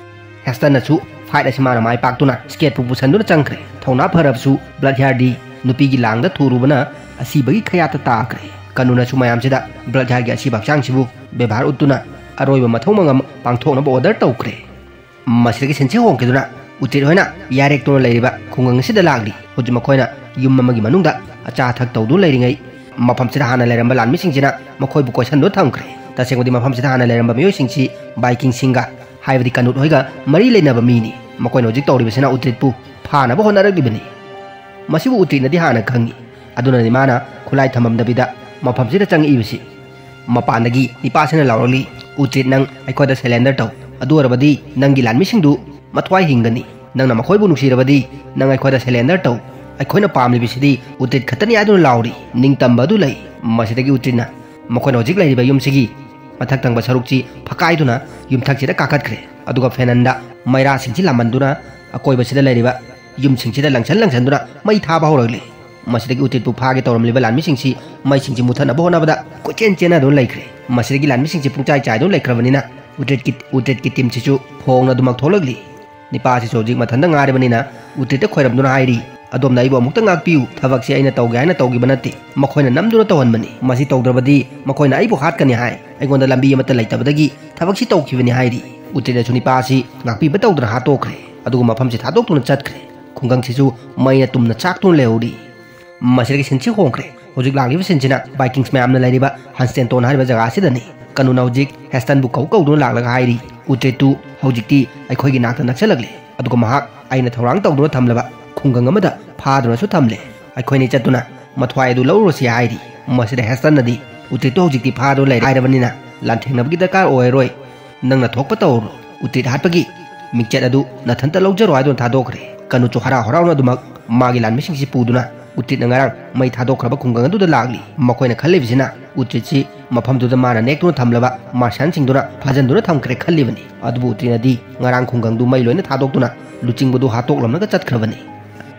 ꯍꯦꯁꯇꯟꯅꯁꯨ ꯐꯥꯏꯠ ꯑꯁꯤ ꯃꯥꯅ ꯃꯥꯏ ꯄꯥꯛꯇꯨꯅ ꯁ꯭ꯀꯦꯠꯄꯨ ꯄꯨꯁꯟꯗꯨꯅ ꯆꯪꯈ꯭ꯔꯦ꯫ ꯊꯧꯅꯥ ꯐꯔꯕꯁꯨ ꯕ꯭ꯂꯠ ꯍꯤꯌꯥꯔꯗꯤ ꯅꯨꯄꯤꯒꯤ ꯂꯥꯡꯗ ꯊꯨꯔꯨꯕꯅ ꯑꯁꯤꯕꯒꯤ ꯈꯌꯥꯠꯇ ꯇꯥꯈ꯭ꯔꯦ꯫ ꯀꯅꯨꯅꯁꯨ ꯃꯌꯥꯝꯁꯤꯗ ꯕ꯭ꯂꯠ ꯍꯤꯌꯥꯔꯒꯤ ꯑꯁꯤꯕ ꯍꯛꯆꯥꯡꯁꯤꯕꯨ ꯕꯦꯕꯥꯔ ꯎꯠꯇꯨꯅ ꯑꯔꯣꯏꯕ ꯃꯊꯧ ꯃꯉꯝ ꯄꯥꯡꯊꯣꯛꯅꯕ ꯑꯣꯔꯗꯔ ꯇꯧꯈ꯭ꯔꯦ꯫ ꯃꯁꯤꯗꯒꯤ ꯁꯤꯟꯁꯦ ꯍꯣꯡꯈꯤꯗꯨꯅ ꯎꯇ꯭ꯔꯤꯠ ꯍꯣꯏꯅ ꯌꯥꯔꯦꯛꯇꯨꯅ ꯂꯩꯔꯤꯕ ꯈꯨꯡꯒꯪ ꯑꯁꯤꯗ ꯂꯥꯛꯂꯤ꯫ ꯍꯧꯖꯤꯛ ꯃꯈꯣꯏꯅ ꯌꯨꯝ ꯑꯃꯒꯤ ꯃꯅꯨꯡꯗ ꯑꯆꯥ ꯑꯊꯛ ꯇꯧꯗꯨꯅ ꯂꯩꯔꯤꯉꯩ, ꯃꯐꯝꯁꯤꯗ ꯍꯥꯟꯅ ꯂꯩꯔꯝꯕ ꯂꯥꯟꯃꯤꯁꯤꯡꯁꯤꯅ ꯃꯈꯣꯏꯕꯨ ꯀꯣꯏꯁꯟꯗꯨꯅ ꯊꯝꯈ꯭ꯔꯦ꯫ ꯇꯁꯦꯡꯕꯗꯤ ꯃꯐꯝꯁꯤꯗ ꯍꯥꯟꯅ ꯂꯩꯔꯝꯕ ꯃꯤꯑꯣꯏꯁꯤꯡꯁꯤ ꯕꯥꯏꯀꯤꯡꯁꯤꯡꯒ, ꯍꯥꯏꯕꯗꯤ ꯀꯅꯨꯠ ꯍꯣꯏꯒ ꯃꯔꯤ ꯂꯩꯅꯕ ꯃꯤꯅꯤ꯫ ꯃꯈꯣꯏꯅ ꯍꯧꯖꯤꯛ ꯇꯧꯔꯤꯕꯁꯤꯅ ꯎꯇ꯭ꯔꯤꯠꯄꯨ ꯐꯥꯅꯕ ꯍꯣꯠꯅꯔꯛꯂꯤꯕꯅꯤ꯫ ꯃꯁꯤꯕꯨ ꯎꯇ꯭ꯔꯤꯠꯅꯗꯤ ꯍꯥꯟꯅ ꯈꯪꯏ꯫ ꯑꯗꯨꯅꯅꯤ ꯃꯥꯅ ꯈꯨꯠꯂꯥꯏ ꯊꯝꯐꯝꯗꯕꯤꯗ ꯃꯐꯝꯁꯤꯗ ꯆꯪꯉꯛꯏꯕꯁꯤ꯫ ꯃꯄꯥꯟꯗꯒꯤ ꯅꯤꯄꯥꯁꯤꯅ ꯂꯥꯎꯔꯛꯂꯤ, "ꯎꯇ꯭ꯔꯤꯠ, ꯅꯪ ꯑꯩꯈꯣꯏꯗ surrender ꯇꯧ꯫ ꯑꯗꯨ ꯑꯣꯏꯔꯕꯗꯤ ꯅꯪꯒꯤ ꯂꯥꯟꯃꯤꯁꯤꯡꯗꯨ ꯃꯊ꯭ꯋꯥꯏ ꯍꯤꯡꯒꯅꯤ꯫ ꯅꯪꯅ ꯃꯈꯣꯏꯕꯨ ꯅꯨꯡꯁꯤꯔꯕꯗꯤ ꯅꯪ ꯑꯩꯈꯣꯏꯗ surrender ꯇꯧ꯫ ꯑꯩꯈꯣꯏꯅ ꯄꯥꯝꯂꯤꯕꯁꯤꯗꯤ ꯎꯇ꯭ꯔꯤꯠ ꯈꯛꯇꯅꯤ" ꯍꯥꯏꯗꯨꯅ ꯂꯥꯎꯔꯤ꯫ ꯅꯤꯡꯇꯝꯕ ꯑꯗꯨ ꯂꯩ꯫ ꯃꯁꯤꯗꯒꯤ ꯎꯇ꯭ꯔꯤꯠꯅ ꯃꯈꯣꯏꯅ ꯍꯧꯖꯤꯛ ꯂꯩꯔꯤꯕ ꯌꯨꯝꯁꯤꯒꯤ ꯃꯊꯛ ꯊꯪꯕ ꯁꯔꯨꯛꯁꯤ ꯐꯛꯀꯥꯏꯗꯨꯅ ꯌꯨꯝꯊꯛꯁꯤꯗ ꯀꯥꯈꯠꯈ꯭ꯔꯦ꯫ ꯑꯗꯨꯒ ꯐꯦꯅꯟꯗ ꯃꯩꯔꯥꯁꯤꯡꯁꯤ ꯂꯥꯝꯃꯟꯗꯨꯅ ꯑꯀꯣꯏꯕꯁꯤꯗ ꯂꯩꯔꯤꯕ ꯌꯨꯝꯁꯤꯡꯁꯤꯗ ꯂꯪꯁꯟ ꯂꯪꯁꯟꯗꯨꯅ ꯃꯩ ꯊꯥꯕ ꯍꯧꯔꯛꯂꯤ꯫ ꯃꯁꯤꯗꯒꯤ ꯎꯇ꯭ꯔꯤꯠꯄꯨ ꯐꯥꯒꯦ ꯇꯧꯔꯝꯂꯤꯕ ꯂꯥꯟꯃꯤꯁꯤꯡꯁꯤ ꯃꯩꯁꯤꯡꯁꯤ ꯃꯨꯊꯠꯅꯕ ꯍꯣꯠꯅꯕꯗ ꯀꯣꯏꯆꯦꯟ ꯆꯦꯟꯅꯗꯨꯅ ꯂꯩꯈ꯭ꯔꯦ꯫ ꯃꯁꯤꯗꯒꯤ ꯂꯥꯟꯃꯤꯁꯤꯡꯁꯤ ꯄꯨꯡꯆꯥꯏ ꯆꯥꯏꯗꯨꯅ ꯂꯩꯈ꯭ꯔꯕꯅꯤꯅ ꯎꯇ꯭ꯔꯤꯠꯀꯤ, ꯎꯇ꯭ꯔꯤꯠꯀꯤ ꯇꯤꯝꯁꯤꯁꯨ ꯐꯣꯡꯅ ꯑꯗꯨꯃꯛ ꯊꯣꯛꯂꯛꯂꯤ꯫ ꯅꯤꯄꯥꯁꯤꯁꯨ ꯍꯧꯖꯤꯛ ꯃꯊꯟꯇ ꯉꯥꯏꯔꯕꯅꯤꯅ ꯎꯇ꯭ꯔꯤꯠꯇ ꯈꯣꯏꯔꯝꯗꯨꯅ ꯍꯥꯏꯔꯤ, "ꯑꯗꯣꯝꯅ ꯑꯩꯕꯨ ꯑꯃꯨꯛꯇ ꯉꯥꯛꯄꯤꯌꯨ꯫ ꯊꯕꯛꯁꯤ ꯑꯩꯅ ꯇꯧꯒꯦ ꯍꯥꯏꯅ ꯇꯧꯈꯤꯕ ꯅꯠꯇꯦ꯫ ꯃꯈꯣꯏꯅ ꯅꯝꯗꯨꯅ ꯇꯧꯍꯟꯕꯅꯤ꯫ ꯃꯁꯤ ꯇꯧꯗ꯭ꯔꯕꯗꯤ ꯃꯈꯣꯏꯅ ꯑꯩꯕꯨ ꯍꯥꯠꯀꯅꯤ ꯍꯥꯏ꯫ ꯑꯩꯉꯣꯟꯗ ꯂꯝꯕꯤ ꯑꯃꯠꯇ ꯂꯩꯇꯕꯗꯒꯤ ꯊꯕꯛꯁꯤ ꯇꯧꯈꯤꯕꯅꯤ" ꯍꯥꯏꯔꯤ꯫ ꯎꯇ꯭ꯔꯤꯠꯅꯁꯨ ꯅꯤꯄꯥ ꯑꯁꯤ ꯉꯥꯛꯄꯤꯕ ꯇꯧꯗꯅ ꯍꯥꯠꯇꯣꯛꯈ꯭ꯔꯦ꯫ ꯑꯗꯨꯒ ꯃꯐꯝꯁꯤ ꯊꯥꯗꯣꯛꯇꯨꯅ ꯆꯠꯈ꯭ꯔꯦ꯫ ꯈꯨꯡꯒꯪꯁꯤꯁꯨ ꯃꯩꯅ ꯇꯨꯝꯅ ꯆꯥꯛꯇꯨꯅ ꯂꯩꯍꯧꯔꯤ꯫ ꯃꯁꯤꯗꯒꯤ ꯁꯤꯟꯁꯤ ꯍꯣꯡꯈ꯭ꯔꯦ꯫ ꯍꯧꯖꯤꯛ ꯂꯥꯛꯂꯤꯕ ꯁꯤꯟꯁꯤꯅ ꯕꯥꯏꯀꯤꯡꯁ ꯃꯌꯥꯝꯅ ꯂꯩꯔꯤꯕ ꯍꯟꯁꯇꯦꯟꯇꯣꯟ ꯍꯥꯏꯔꯤꯕ ꯖꯒꯥ ꯑꯁꯤꯗꯅꯤ꯫ ꯀꯅꯨꯅ ꯍꯧꯖꯤꯛ ꯍꯦꯁꯇꯟꯕꯨ ꯀꯧ ꯀꯧꯗꯨꯅ ꯂꯥꯛꯂꯒ ꯍꯥꯏꯔꯤ, "ꯎꯇ꯭ꯔꯤꯠꯇꯨ ꯍꯧꯖꯤꯛꯇꯤ ꯑꯩꯈꯣꯏꯒꯤ ꯅꯥꯛꯇ ꯅꯛꯁꯜꯂꯛꯂꯦ꯫ ꯑꯗꯨꯒ ꯃꯍꯥꯛ ꯑꯩꯅ ꯊꯧꯔꯥꯡ ꯇꯧꯗꯨꯅ ꯊꯝꯂꯕ ꯈꯨꯡꯒꯪ ꯑꯃꯗ ꯐꯥꯗꯨꯅꯁꯨ ꯊꯝꯂꯦ꯫ ꯑꯩꯈꯣꯏꯅꯤ ꯆꯠꯇꯨꯅ ꯃꯊ꯭ꯋꯥꯏ ꯑꯗꯨ ꯂꯧꯔꯨꯔꯁꯤ" ꯍꯥꯏꯔꯤ꯫ ꯃꯁꯤꯗ ꯍꯦꯁꯇꯟꯅꯗꯤ, "ꯎꯇ꯭ꯔꯤꯠꯇꯨ ꯍꯧꯖꯤꯛꯇꯤ ꯐꯥꯗꯨꯅ ꯂꯩꯔꯦ ꯍꯥꯏꯔꯕꯅꯤꯅ ꯂꯥꯟꯊꯦꯡꯅꯕꯒꯤ ꯗꯔꯀꯥꯔ ꯑꯣꯏꯔꯔꯣꯏ꯫ ꯅꯪꯅ ꯊꯣꯛꯄ ꯇꯧꯔꯨꯔꯣ꯫ ꯎꯇ꯭ꯔꯤꯠ ꯍꯥꯠꯄꯒꯤ ꯃꯤꯡꯆꯠ ꯑꯗꯨ ꯅꯊꯟꯇ ꯂꯧꯖꯔꯣ" ꯍꯥꯏꯗꯨꯅ ꯊꯥꯗꯣꯛꯈ꯭ꯔꯦ꯫ ꯀꯅꯨꯁꯨ ꯍꯔꯥꯎ ꯍꯔꯥꯎꯅ ꯑꯗꯨꯃꯛ ꯃꯥꯒꯤ ꯂꯥꯟꯃꯤꯁꯤꯡꯁꯤ ꯄꯨꯗꯨꯅ ꯎꯇ꯭ꯔꯤꯠꯅ ꯉꯔꯥꯡ ꯃꯩ ꯊꯥꯗꯣꯛꯈ꯭ꯔꯕ ꯈꯨꯡꯒꯪ ꯑꯗꯨꯗ ꯂꯥꯛꯂꯤ꯫ ꯃꯈꯣꯏꯅ ꯈꯜꯂꯤꯕꯁꯤꯅ ꯎꯇ꯭ꯔꯤꯠꯁꯤ ꯃꯐꯝꯗꯨꯗ ꯃꯥꯅ ꯅꯦꯛꯇꯨꯅ ꯊꯝꯂꯕ ꯃꯥꯔꯁꯤꯌꯥꯟꯁꯤꯡꯗꯨꯅ ꯐꯥꯖꯤꯟꯗꯨꯅ ꯊꯝꯈ꯭ꯔꯦ ꯈꯜꯂꯤꯕꯅꯤ꯫ ꯑꯗꯨꯕꯨ ꯎꯇ꯭ꯔꯤꯠꯅꯗꯤ ꯉꯔꯥꯡ ꯈꯨꯡꯒꯪꯗꯨ ꯃꯩ ꯂꯣꯏꯅ ꯊꯥꯗꯣꯛꯇꯨꯅ ꯂꯨꯆꯤꯡꯕꯗꯨ ꯍꯥꯠꯇꯣꯛꯂꯝꯂꯒ ꯆꯠꯈ꯭ꯔꯕꯅꯤ꯫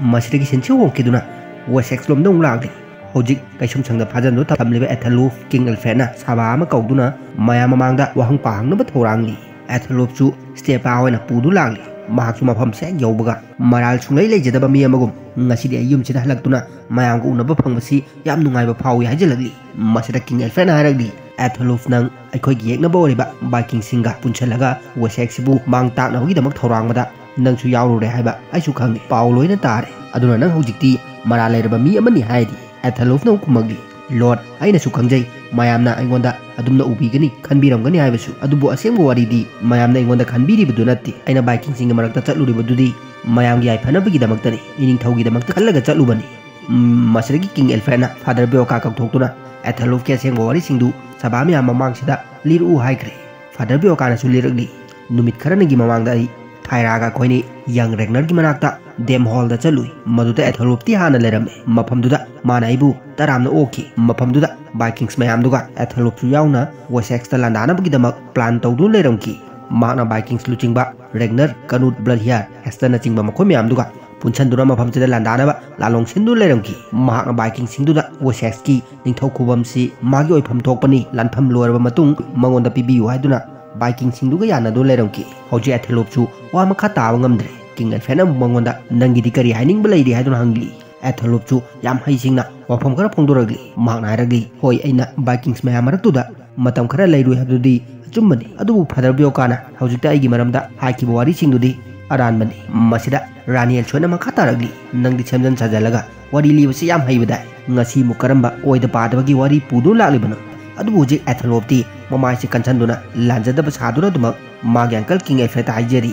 ꯃꯁꯤꯗꯒꯤ ꯁꯤꯟꯁꯤ ꯍꯣꯡꯈꯤꯗꯨꯅ ꯋꯦꯁꯦꯛꯁ ꯂꯣꯝꯗ ꯑꯃꯨꯛ ꯂꯥꯛꯂꯤ꯫ ꯍꯧꯖꯤꯛ ꯀꯩꯁꯨꯝꯁꯪꯗ ꯐꯥꯖꯤꯟꯗꯨꯅ ꯊꯝꯂꯤꯕ ꯑꯦꯊꯦꯂꯣꯐ ꯀꯤꯡ ꯑꯦꯜꯐ꯭ꯔꯦꯗꯅ ꯁꯚꯥ ꯑꯃ ꯀꯧꯗꯨꯅ ꯃꯌꯥꯝ ꯃꯃꯥꯡꯗ ꯋꯥꯍꯪ ꯄꯥꯍꯪꯅꯕ ꯊꯧꯔꯥꯡꯂꯤ꯫ ꯑꯦꯊꯦꯂꯣꯐꯁꯨ ꯁ꯭ꯇꯦꯄꯥ ꯑꯣꯏꯅ ꯄꯨꯗꯨ ꯂꯥꯛꯂꯤ꯫ ꯃꯍꯥꯛꯁꯨ ꯃꯐꯝꯁꯦ ꯍꯦꯛ ꯌꯧꯕꯒ ꯃꯔꯥꯜ ꯁꯨꯡꯂꯩ ꯂꯩꯖꯗꯕ ꯃꯤ ꯑꯃꯒꯨꯝ ꯉꯁꯤꯗꯤ ꯑꯩ ꯌꯨꯝꯁꯤꯗ ꯍꯜꯂꯛꯇꯨꯅ ꯃꯌꯥꯝꯒ ꯎꯅꯕ ꯐꯪꯕꯁꯤ ꯌꯥꯝ ꯅꯨꯡꯉꯥꯏꯕ ꯐꯥꯎꯏ ꯍꯥꯏꯖꯤꯜꯂꯛꯂꯤ꯫ ꯃꯁꯤꯗ ꯀꯤꯡ ꯑꯦꯜꯐ꯭ꯔꯦꯗꯅ ꯍꯥꯏꯔꯛꯂꯤ, "ꯑꯦꯊꯦꯂꯣꯐ, ꯅꯪ ꯑꯩꯈꯣꯏꯒꯤ ꯌꯦꯛꯅꯕ ꯑꯣꯏꯔꯤꯕ ꯕꯥꯏꯀꯤꯡꯁꯤꯡꯒ ꯄꯨꯟꯁꯤꯜꯂꯒ ꯋꯦꯁꯦꯛꯁꯤꯕꯨ ꯃꯥꯡ ꯇꯥꯛꯅꯕꯒꯤꯗꯃꯛ ꯊꯧꯔꯥꯡꯕꯗ ꯅꯪꯁꯨ ꯌꯥꯎꯔꯨꯔꯦ ꯍꯥꯏꯕ ꯑꯩꯁꯨ ꯈꯪꯉꯤ꯫ ꯄꯥꯎ ꯂꯣꯏꯅ ꯇꯥꯔꯦ꯫ ꯑꯗꯨꯅ ꯅꯪ ꯍꯧꯖꯤꯛꯇꯤ ꯃꯔꯥꯜ ꯂꯩꯔꯕ ꯃꯤ ꯑꯃꯅꯤ" ꯍꯥꯏꯔꯤ꯫ ꯑꯦꯊꯦꯂꯣꯐꯅ ꯑꯃꯨꯛ ꯈꯨꯝꯃꯛꯂꯤ, "Lord, ꯑꯩꯅꯁꯨ ꯈꯪꯖꯩ, ꯃꯌꯥꯝꯅ ꯑꯩꯉꯣꯟꯗ ꯑꯗꯨꯝꯅ ꯎꯕꯤꯒꯅꯤ, ꯈꯟꯕꯤꯔꯝꯒꯅꯤ ꯍꯥꯏꯕꯁꯨ, ꯑꯗꯨꯕꯨ ꯑꯁꯦꯡꯕ ꯋꯥꯔꯤꯗꯤ ꯃꯌꯥꯝꯅ ꯑꯩꯉꯣꯟꯗ ꯈꯟꯕꯤꯔꯤꯕꯗꯨ ꯅꯠꯇꯦ꯫ ꯑꯩꯅ ꯕꯥꯏꯀꯤꯡꯁꯤꯡꯒꯤ ꯃꯔꯛꯇ ꯆꯠꯂꯨꯔꯤꯕꯗꯨꯗꯤ ꯃꯌꯥꯝꯒꯤ ꯌꯥꯏꯐꯅꯕꯒꯤꯗꯃꯛꯇꯅꯤ, ꯏꯅꯤꯡꯊꯧꯒꯤꯗꯃꯛꯇ ꯈꯜꯂꯒ ꯆꯠꯂꯨꯕꯅꯤ"꯫ ꯎꯝ, ꯃꯁꯤꯗꯒꯤ ꯀꯤꯡ ꯑꯦꯜꯐ꯭ꯔꯦꯗꯅ ꯐꯥꯗꯔ ꯕꯤꯌꯣꯀꯥ ꯀꯧꯊꯣꯛꯇꯨꯅ ꯑꯦꯊꯦꯂꯣꯞꯀꯤ ꯑꯁꯦꯡꯕ ꯋꯥꯔꯤꯁꯤꯡꯗꯨ ꯁꯚꯥ ꯃꯌꯥꯝ ꯃꯃꯥꯡꯁꯤꯗ ꯂꯤꯔꯛꯎ ꯍꯥꯏꯈ꯭ꯔꯦ꯫ ꯐꯥꯗꯔ ꯕꯤꯌꯣꯀꯥꯅꯁꯨ ꯂꯤꯔꯛꯂꯤ, "ꯅꯨꯃꯤꯠ ꯈꯔꯅꯤꯒꯤ ꯃꯃꯥꯡꯗ ꯑꯩ ꯊꯥꯏꯔꯥꯒ ꯑꯩꯈꯣꯏꯅꯤ ꯌꯪ ꯔꯦꯒꯅꯔꯒꯤ ꯃꯅꯥꯛꯇ ꯗꯦꯝ ꯍꯣꯜꯗ ꯆꯠꯂꯨꯏ꯫ ꯃꯗꯨꯗ ꯑꯦꯊꯦꯂꯣꯞꯇꯤ ꯍꯥꯟꯅ ꯂꯩꯔꯝꯃꯦ꯫ ꯃꯐꯝꯗꯨꯗ ꯃꯥꯅ ꯑꯩꯕꯨ ꯇꯔꯥꯝꯅ ꯑꯣꯛꯈꯤ꯫ ꯃꯐꯝꯗꯨꯗ ꯕꯥꯏꯀꯤꯡꯁ ꯃꯌꯥꯝꯗꯨꯒ ꯑꯦꯊꯦꯂꯣꯞꯁꯨ ꯌꯥꯎꯅ ꯋꯦꯁꯦꯛꯁꯇ ꯂꯥꯟꯗꯥꯅꯕꯒꯤꯗꯃꯛ ꯄ꯭ꯂꯥꯟ ꯇꯧꯗꯨꯅ ꯂꯩꯔꯝꯈꯤ꯫ ꯃꯍꯥꯛꯅ ꯕꯥꯏꯀꯤꯡꯁ ꯂꯨꯆꯤꯡꯕ ꯔꯦꯒꯅꯔ, ꯀꯅꯨꯠ, ꯕ꯭ꯂꯗꯍꯤꯌꯥꯔ, ꯍꯦꯁꯇꯟꯅꯆꯤꯡꯕ ꯃꯈꯣꯏ ꯃꯌꯥꯝꯗꯨꯒ ꯄꯨꯟꯁꯤꯟꯗꯨꯅ ꯃꯐꯝꯁꯤꯗ ꯂꯥꯟꯗꯥꯅꯕ ꯂꯥꯂꯣꯡ ꯁꯤꯟꯗꯨꯅ ꯂꯩꯔꯝꯈꯤ꯫ ꯃꯍꯥꯛꯅ ꯕꯥꯏꯀꯤꯡꯁꯤꯡꯗꯨꯗ ꯋꯦꯁꯦꯛꯁꯀꯤ ꯅꯤꯡꯊꯧ ꯈꯨꯕꯝꯁꯤ ꯃꯥꯒꯤ ꯑꯣꯏꯐꯝ ꯊꯣꯛꯄꯅꯤ, ꯂꯥꯟꯐꯝ ꯂꯣꯏꯔꯕ ꯃꯇꯨꯡ ꯃꯉꯣꯟꯗ ꯄꯤꯕꯤꯌꯨ ꯍꯥꯏꯗꯨꯅ ꯕꯥꯏꯀꯤꯡꯁꯤꯡꯗꯨꯒ ꯌꯥꯅꯗꯨꯅ ꯂꯩꯔꯝꯈꯤ꯫ ꯍꯧꯖꯤꯛ ꯑꯦꯊꯦꯂꯣꯞꯁꯨ ꯋꯥ ꯃꯈꯥ ꯇꯥꯕ ꯉꯝꯗ꯭ꯔꯦ꯫ ꯀꯤꯡ ꯑꯦꯜꯐ꯭ꯔꯦꯗꯅ ꯑꯃꯨꯛ ꯃꯉꯣꯟꯗ "ꯅꯪꯒꯤꯗꯤ ꯀꯔꯤ ꯍꯥꯏꯅꯤꯡꯕ ꯂꯩꯔꯤ?" ꯍꯥꯏꯗꯨꯅ ꯍꯪꯂꯤ꯫ ꯑꯦꯊꯦꯂꯣꯞꯁꯨ ꯌꯥꯝ ꯍꯩꯁꯤꯡꯅ ꯋꯥꯐꯝ ꯈꯔ ꯐꯣꯡꯗꯣꯔꯛꯂꯤ꯫ ꯃꯍꯥꯛꯅ ꯍꯥꯏꯔꯛꯂꯤ, "ꯍꯣꯏ, ꯑꯩꯅ ꯕꯥꯏꯀꯤꯡꯁ ꯃꯌꯥꯝ ꯃꯔꯛꯇꯨꯗ ꯃꯇꯝ ꯈꯔ ꯂꯩꯔꯨꯏ ꯍꯥꯏꯕꯗꯨꯗꯤ ꯑꯆꯨꯝꯕꯅꯤ, ꯑꯗꯨꯕꯨ ꯐꯥꯗꯔ ꯕꯤꯌꯣꯀꯥꯅ ꯍꯧꯖꯤꯛꯇ ꯑꯩꯒꯤ ꯃꯔꯝꯗ ꯍꯥꯏꯈꯤꯕ ꯋꯥꯔꯤꯁꯤꯡꯗꯨꯗꯤ ꯑꯔꯥꯟꯕꯅꯤ꯫ ꯃꯁꯤꯗ ꯔꯥꯅꯤ ꯑꯦꯜꯁꯣꯏꯅ ꯃꯈꯥ ꯇꯥꯔꯛꯂꯤ, ꯅꯪꯗꯤ ꯁꯦꯝꯖꯤꯟ ꯁꯥꯖꯤꯜꯂꯒ ꯋꯥꯔꯤ ꯂꯤꯕꯁꯤ ꯌꯥꯝ ꯍꯩꯕꯗꯥꯏ꯫ ꯉꯁꯤꯃꯨꯛ ꯀꯔꯝꯕ ꯑꯣꯏꯗ ꯄꯥꯗꯕꯒꯤ ꯋꯥꯔꯤ ꯄꯨꯗꯨꯅ ꯂꯥꯛꯂꯤꯕꯅꯣ?" ꯑꯗꯨꯕꯨ ꯍꯧꯖꯤꯛ ꯑꯦꯊꯦꯂꯣꯞꯇꯤ ꯃꯃꯥꯏꯁꯦ ꯀꯟꯁꯤꯟꯗꯨꯅ ꯂꯥꯟꯖꯗꯕ ꯁꯥꯗꯨꯅ ꯑꯗꯨꯃꯛ ꯃꯥꯒꯤ ꯑꯪꯀꯜ ꯀꯤꯡ ꯑꯦꯜꯐ꯭ꯔꯦꯗꯇ ꯍꯥꯏꯖꯔꯤ,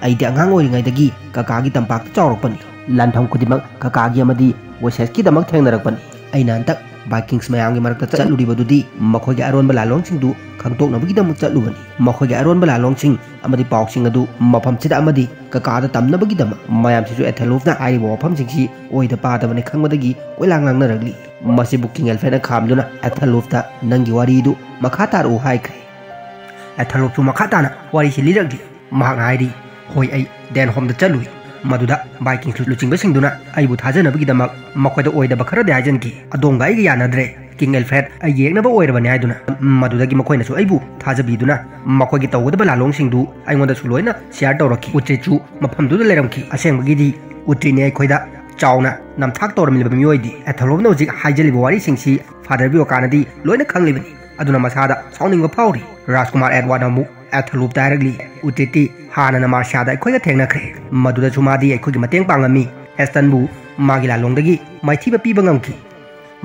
"ꯑꯩꯗꯤ ꯑꯉꯥꯡ ꯑꯣꯏꯔꯤꯉꯩꯗꯒꯤ ꯀꯀꯥꯒꯤ ꯇꯝꯄꯥꯛꯇ ꯆꯥꯎꯔꯛꯄꯅꯤ꯫ ꯂꯥꯟꯐꯝ ꯈꯨꯗꯤꯡꯃꯛ ꯀꯀꯥꯒꯤ ꯑꯃꯗꯤ ꯋꯦꯁꯦꯁꯀꯤꯗꯃꯛ ꯊꯦꯡꯅꯔꯛꯄꯅꯤ꯫ ꯑꯩꯅ ꯍꯟꯗꯛ ꯕꯥꯏꯀꯤꯡꯁ ꯃꯌꯥꯝꯒꯤ ꯃꯔꯛꯇ ꯆꯠꯂꯨꯔꯤꯕꯗꯨꯗꯤ ꯃꯈꯣꯏꯒꯤ ꯑꯔꯣꯟꯕ ꯂꯥꯂꯣꯡꯁꯤꯡꯗꯨ ꯈꯪꯗꯣꯛꯅꯕꯒꯤꯗꯃꯛ ꯆꯠꯂꯨꯕꯅꯤ꯫ ꯃꯈꯣꯏꯒꯤ ꯑꯔꯣꯟꯕ ꯂꯥꯂꯣꯡꯁꯤꯡ ꯑꯃꯗꯤ ꯄꯥꯎꯁꯤꯡ ꯑꯗꯨ ꯃꯐꯝꯁꯤꯗ ꯑꯃꯗꯤ ꯀꯀꯥꯗ ꯇꯝꯅꯕꯒꯤꯗꯃꯛ"꯫ ꯃꯌꯥꯝꯁꯤꯁꯨ ꯑꯦꯊꯦꯂꯣꯞꯅ ꯍꯥꯏꯔꯤꯕ ꯋꯥꯐꯝꯁꯤꯡꯁꯤ ꯑꯣꯏꯗ ꯄꯥꯗꯕꯅꯤ ꯈꯪꯕꯗꯒꯤ ꯀꯣꯏꯂꯥꯡ ꯂꯥꯡꯅꯔꯛꯂꯤ꯫ ꯃꯁꯤꯕꯨ ꯀꯤꯡ ꯑꯦꯜꯐ꯭ꯔꯦꯗꯅ ꯈꯥꯝꯗꯨꯅ, "ꯑꯦꯊꯦꯂꯣꯞꯇ ꯅꯪꯒꯤ ꯋꯥꯔꯤꯗꯨ ꯃꯈꯥ ꯇꯥꯔꯛꯎ" ꯍꯥꯏꯈ꯭ꯔꯦ꯫ ꯑꯦꯊꯦꯂꯣꯞꯁꯨ ꯃꯈꯥ ꯇꯥꯅ ꯋꯥꯔꯤꯁꯤ ꯂꯤꯔꯛꯂꯤ꯫ ꯃꯍꯥꯛꯅ ꯍꯥꯏꯔꯤ, "ꯍꯣꯏ, ꯑꯩ ꯗꯦꯟ ꯍꯣꯝꯗ ꯆꯠꯂꯨꯏ꯫ ꯃꯗꯨꯗ ꯕꯥꯏꯀꯤꯡꯁ ꯂꯨꯆꯤꯡꯕꯁꯤꯡꯗꯨꯅ ꯑꯩꯕꯨ ꯊꯥꯖꯅꯕꯒꯤꯗꯃꯛ ꯃꯈꯣꯏꯗ ꯑꯣꯏꯗꯕ ꯈꯔꯗꯤ ꯍꯥꯏꯖꯟꯈꯤ꯫ ꯑꯗꯣꯝꯒ ꯑꯩꯒ ꯌꯥꯅꯗ꯭ꯔꯦ꯫ ꯀꯤꯡ ꯑꯦꯜꯐ꯭ꯔꯦꯗ ꯑꯩ ꯌꯦꯛꯅꯕ ꯑꯣꯏꯔꯕꯅꯤ" ꯍꯥꯏꯗꯨꯅ꯫ ꯃꯗꯨꯗꯒꯤ ꯃꯈꯣꯏꯅꯁꯨ ꯑꯩꯕꯨ ꯊꯥꯖꯕꯤꯗꯨꯅ ꯃꯈꯣꯏꯒꯤ ꯇꯧꯒꯗꯕ ꯂꯥꯂꯣꯡꯁꯤꯡꯗꯨ ꯑꯩꯉꯣꯟꯗꯁꯨ ꯂꯣꯏꯅ ꯁꯤꯌꯥꯔ ꯇꯧꯔꯛꯈꯤ꯫ ꯎꯇ꯭ꯔꯤꯠꯁꯨ ꯃꯐꯝꯗꯨꯗ ꯂꯩꯔꯝꯈꯤ꯫ ꯑꯁꯦꯡꯕꯒꯤꯗꯤ ꯎꯇ꯭ꯔꯤꯠꯅꯤ ꯑꯩꯈꯣꯏꯗ ꯆꯥꯎꯅ ꯅꯝꯊꯥꯛ ꯇꯧꯔꯝꯂꯤꯕ ꯃꯤꯑꯣꯏꯗꯤ꯫ ꯑꯦꯊꯦꯂꯣꯞꯅ ꯍꯧꯖꯤꯛ ꯍꯥꯏꯖꯜꯂꯤꯕ ꯋꯥꯔꯤꯁꯤꯡꯁꯤ ꯐꯥꯗꯔ ꯕꯤꯌꯣꯀꯥꯅꯗꯤ ꯂꯣꯏꯅ ꯈꯪꯂꯤꯕꯅꯤ꯫ ꯑꯗꯨꯅ ꯃꯁꯥꯗ ꯁꯥꯎꯅꯤꯡꯕ ꯐꯥꯎꯔꯤ꯫ ꯔꯥꯖꯀꯨꯃꯥꯔ ꯑꯦꯗꯋꯥꯔꯗꯅ ꯑꯃꯨꯛ ꯑꯦꯊꯦꯂꯣꯞꯇ ꯍꯥꯏꯔꯛꯂꯤ, "ꯎꯇ꯭ꯔꯤꯠꯇꯤ ꯍꯥꯟꯅ ꯅꯃꯥꯁꯤꯌꯥꯗ ꯑꯩꯈꯣꯏꯒ ꯊꯦꯡꯅꯈ꯭ꯔꯦ꯫ ꯃꯗꯨꯗꯁꯨ ꯃꯥꯗꯤ ꯑꯩꯈꯣꯏꯒꯤ ꯃꯇꯦꯡ ꯄꯥꯡꯉꯝꯃꯤ꯫ ꯍꯦꯁꯇꯟꯕꯨ ꯃꯥꯒꯤ ꯂꯥꯂꯣꯡꯗꯒꯤ ꯃꯥꯏꯊꯤꯕ ꯄꯤꯕ ꯉꯝꯈꯤ"꯫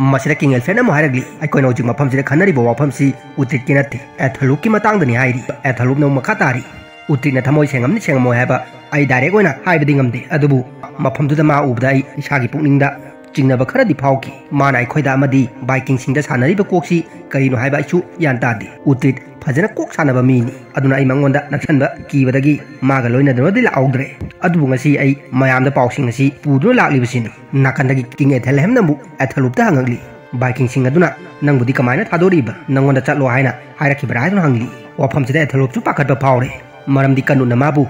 ꯃꯁꯤꯗ ꯀꯤꯡ ꯑꯦꯜꯐ꯭ꯔꯦꯗꯅ ꯑꯃꯨꯛ ꯍꯥꯏꯔꯛꯂꯤ, ꯑꯩꯈꯣꯏꯅ ꯍꯧꯖꯤꯛ ꯃꯐꯝꯁꯤꯗ ꯈꯟꯅꯔꯤꯕ ꯋꯥꯐꯝꯁꯤ ꯎꯇ꯭ꯔꯤꯠꯀꯤ ꯅꯠꯇꯦ, ꯑꯦꯊꯂꯨꯞꯀꯤ ꯃꯇꯥꯡꯗꯅꯤ ꯍꯥꯏꯔꯤ꯫ ꯑꯦꯊꯂꯨꯞꯅ ꯑꯃꯨꯛ ꯃꯈꯥ ꯇꯥꯔꯤ, ꯎꯇ꯭ꯔꯤꯠꯅ ꯊꯃꯣꯏ ꯁꯦꯡꯉꯝꯅꯤ ꯁꯦꯡꯉꯝꯃꯣꯏ ꯍꯥꯏꯕ ꯑꯩ ꯗꯥꯏꯔꯦꯛ ꯑꯣꯏꯅ ꯍꯥꯏꯕꯗꯤ ꯉꯝꯗꯦ, ꯑꯗꯨꯕꯨ ꯃꯐꯝꯗꯨꯗ ꯃꯥ ꯎꯕꯗ ꯑꯩ ꯏꯁꯥꯒꯤ ꯄꯨꯛꯅꯤꯡꯗ ꯆꯤꯡꯅꯕ ꯈꯔꯗꯤ ꯐꯥꯎꯈꯤ꯫ ꯃꯥꯅ ꯑꯩꯈꯣꯏꯗ ꯑꯃꯗꯤ ꯚꯥꯏꯀꯤꯡꯁꯤꯡꯗ ꯁꯥꯟꯅꯔꯤꯕ ꯀꯣꯛꯁꯤ ꯀꯔꯤꯅꯣ ꯍꯥꯏꯕ ꯑꯩꯁꯨ ꯒ꯭ꯌꯥꯟ ꯇꯥꯗꯦ꯫ ꯎꯇ꯭ꯔꯤꯠ ꯐꯖꯅ ꯀꯣꯛ ꯁꯥꯟꯅꯕ ꯃꯤꯅꯤ, ꯑꯗꯨꯅ ꯑꯩ ꯃꯉꯣꯟꯗ ꯅꯛꯁꯟꯕ ꯀꯤꯕꯗꯒꯤ ꯃꯥꯒ ꯂꯣꯏꯅꯗꯨꯅꯗꯤ ꯂꯥꯛꯍꯧꯗ꯭ꯔꯦ꯫ ꯑꯗꯨꯕꯨ ꯉꯁꯤ ꯑꯩ ꯃꯌꯥꯝꯗ ꯄꯥꯎꯁꯤꯡ ꯑꯁꯤ ꯄꯨꯗꯨꯅ ꯂꯥꯛꯂꯤꯕꯁꯤꯅꯤ꯫ ꯅꯥꯀꯟꯗꯒꯤ ꯀꯤꯡ ꯑꯦꯊꯦꯜꯍꯦꯝꯅ ꯑꯃꯨꯛ ꯑꯦꯊꯂꯨꯞꯇ ꯍꯪꯉꯛꯂꯤ, ꯚꯥꯏꯀꯤꯡꯁꯤꯡ ꯑꯗꯨꯅ ꯅꯪꯕꯨꯗꯤ ꯀꯃꯥꯏꯅ ꯊꯥꯗꯣꯔꯛꯏꯕ? ꯅꯪꯉꯣꯟꯗ ꯆꯠꯂꯣ ꯍꯥꯏꯅ ꯍꯥꯏꯔꯛꯈꯤꯕ꯭ꯔꯥ ꯍꯥꯏꯗꯨꯅ ꯍꯪꯂꯤ꯫ ꯋꯥꯐꯝꯁꯤꯗ ꯑꯦꯊꯂꯨꯞꯁꯨ ꯄꯥꯈꯠꯄ ꯐꯥꯎꯔꯦ, ꯃꯔꯝꯗꯤ ꯀꯅꯨꯠꯅ ꯃꯥꯕꯨ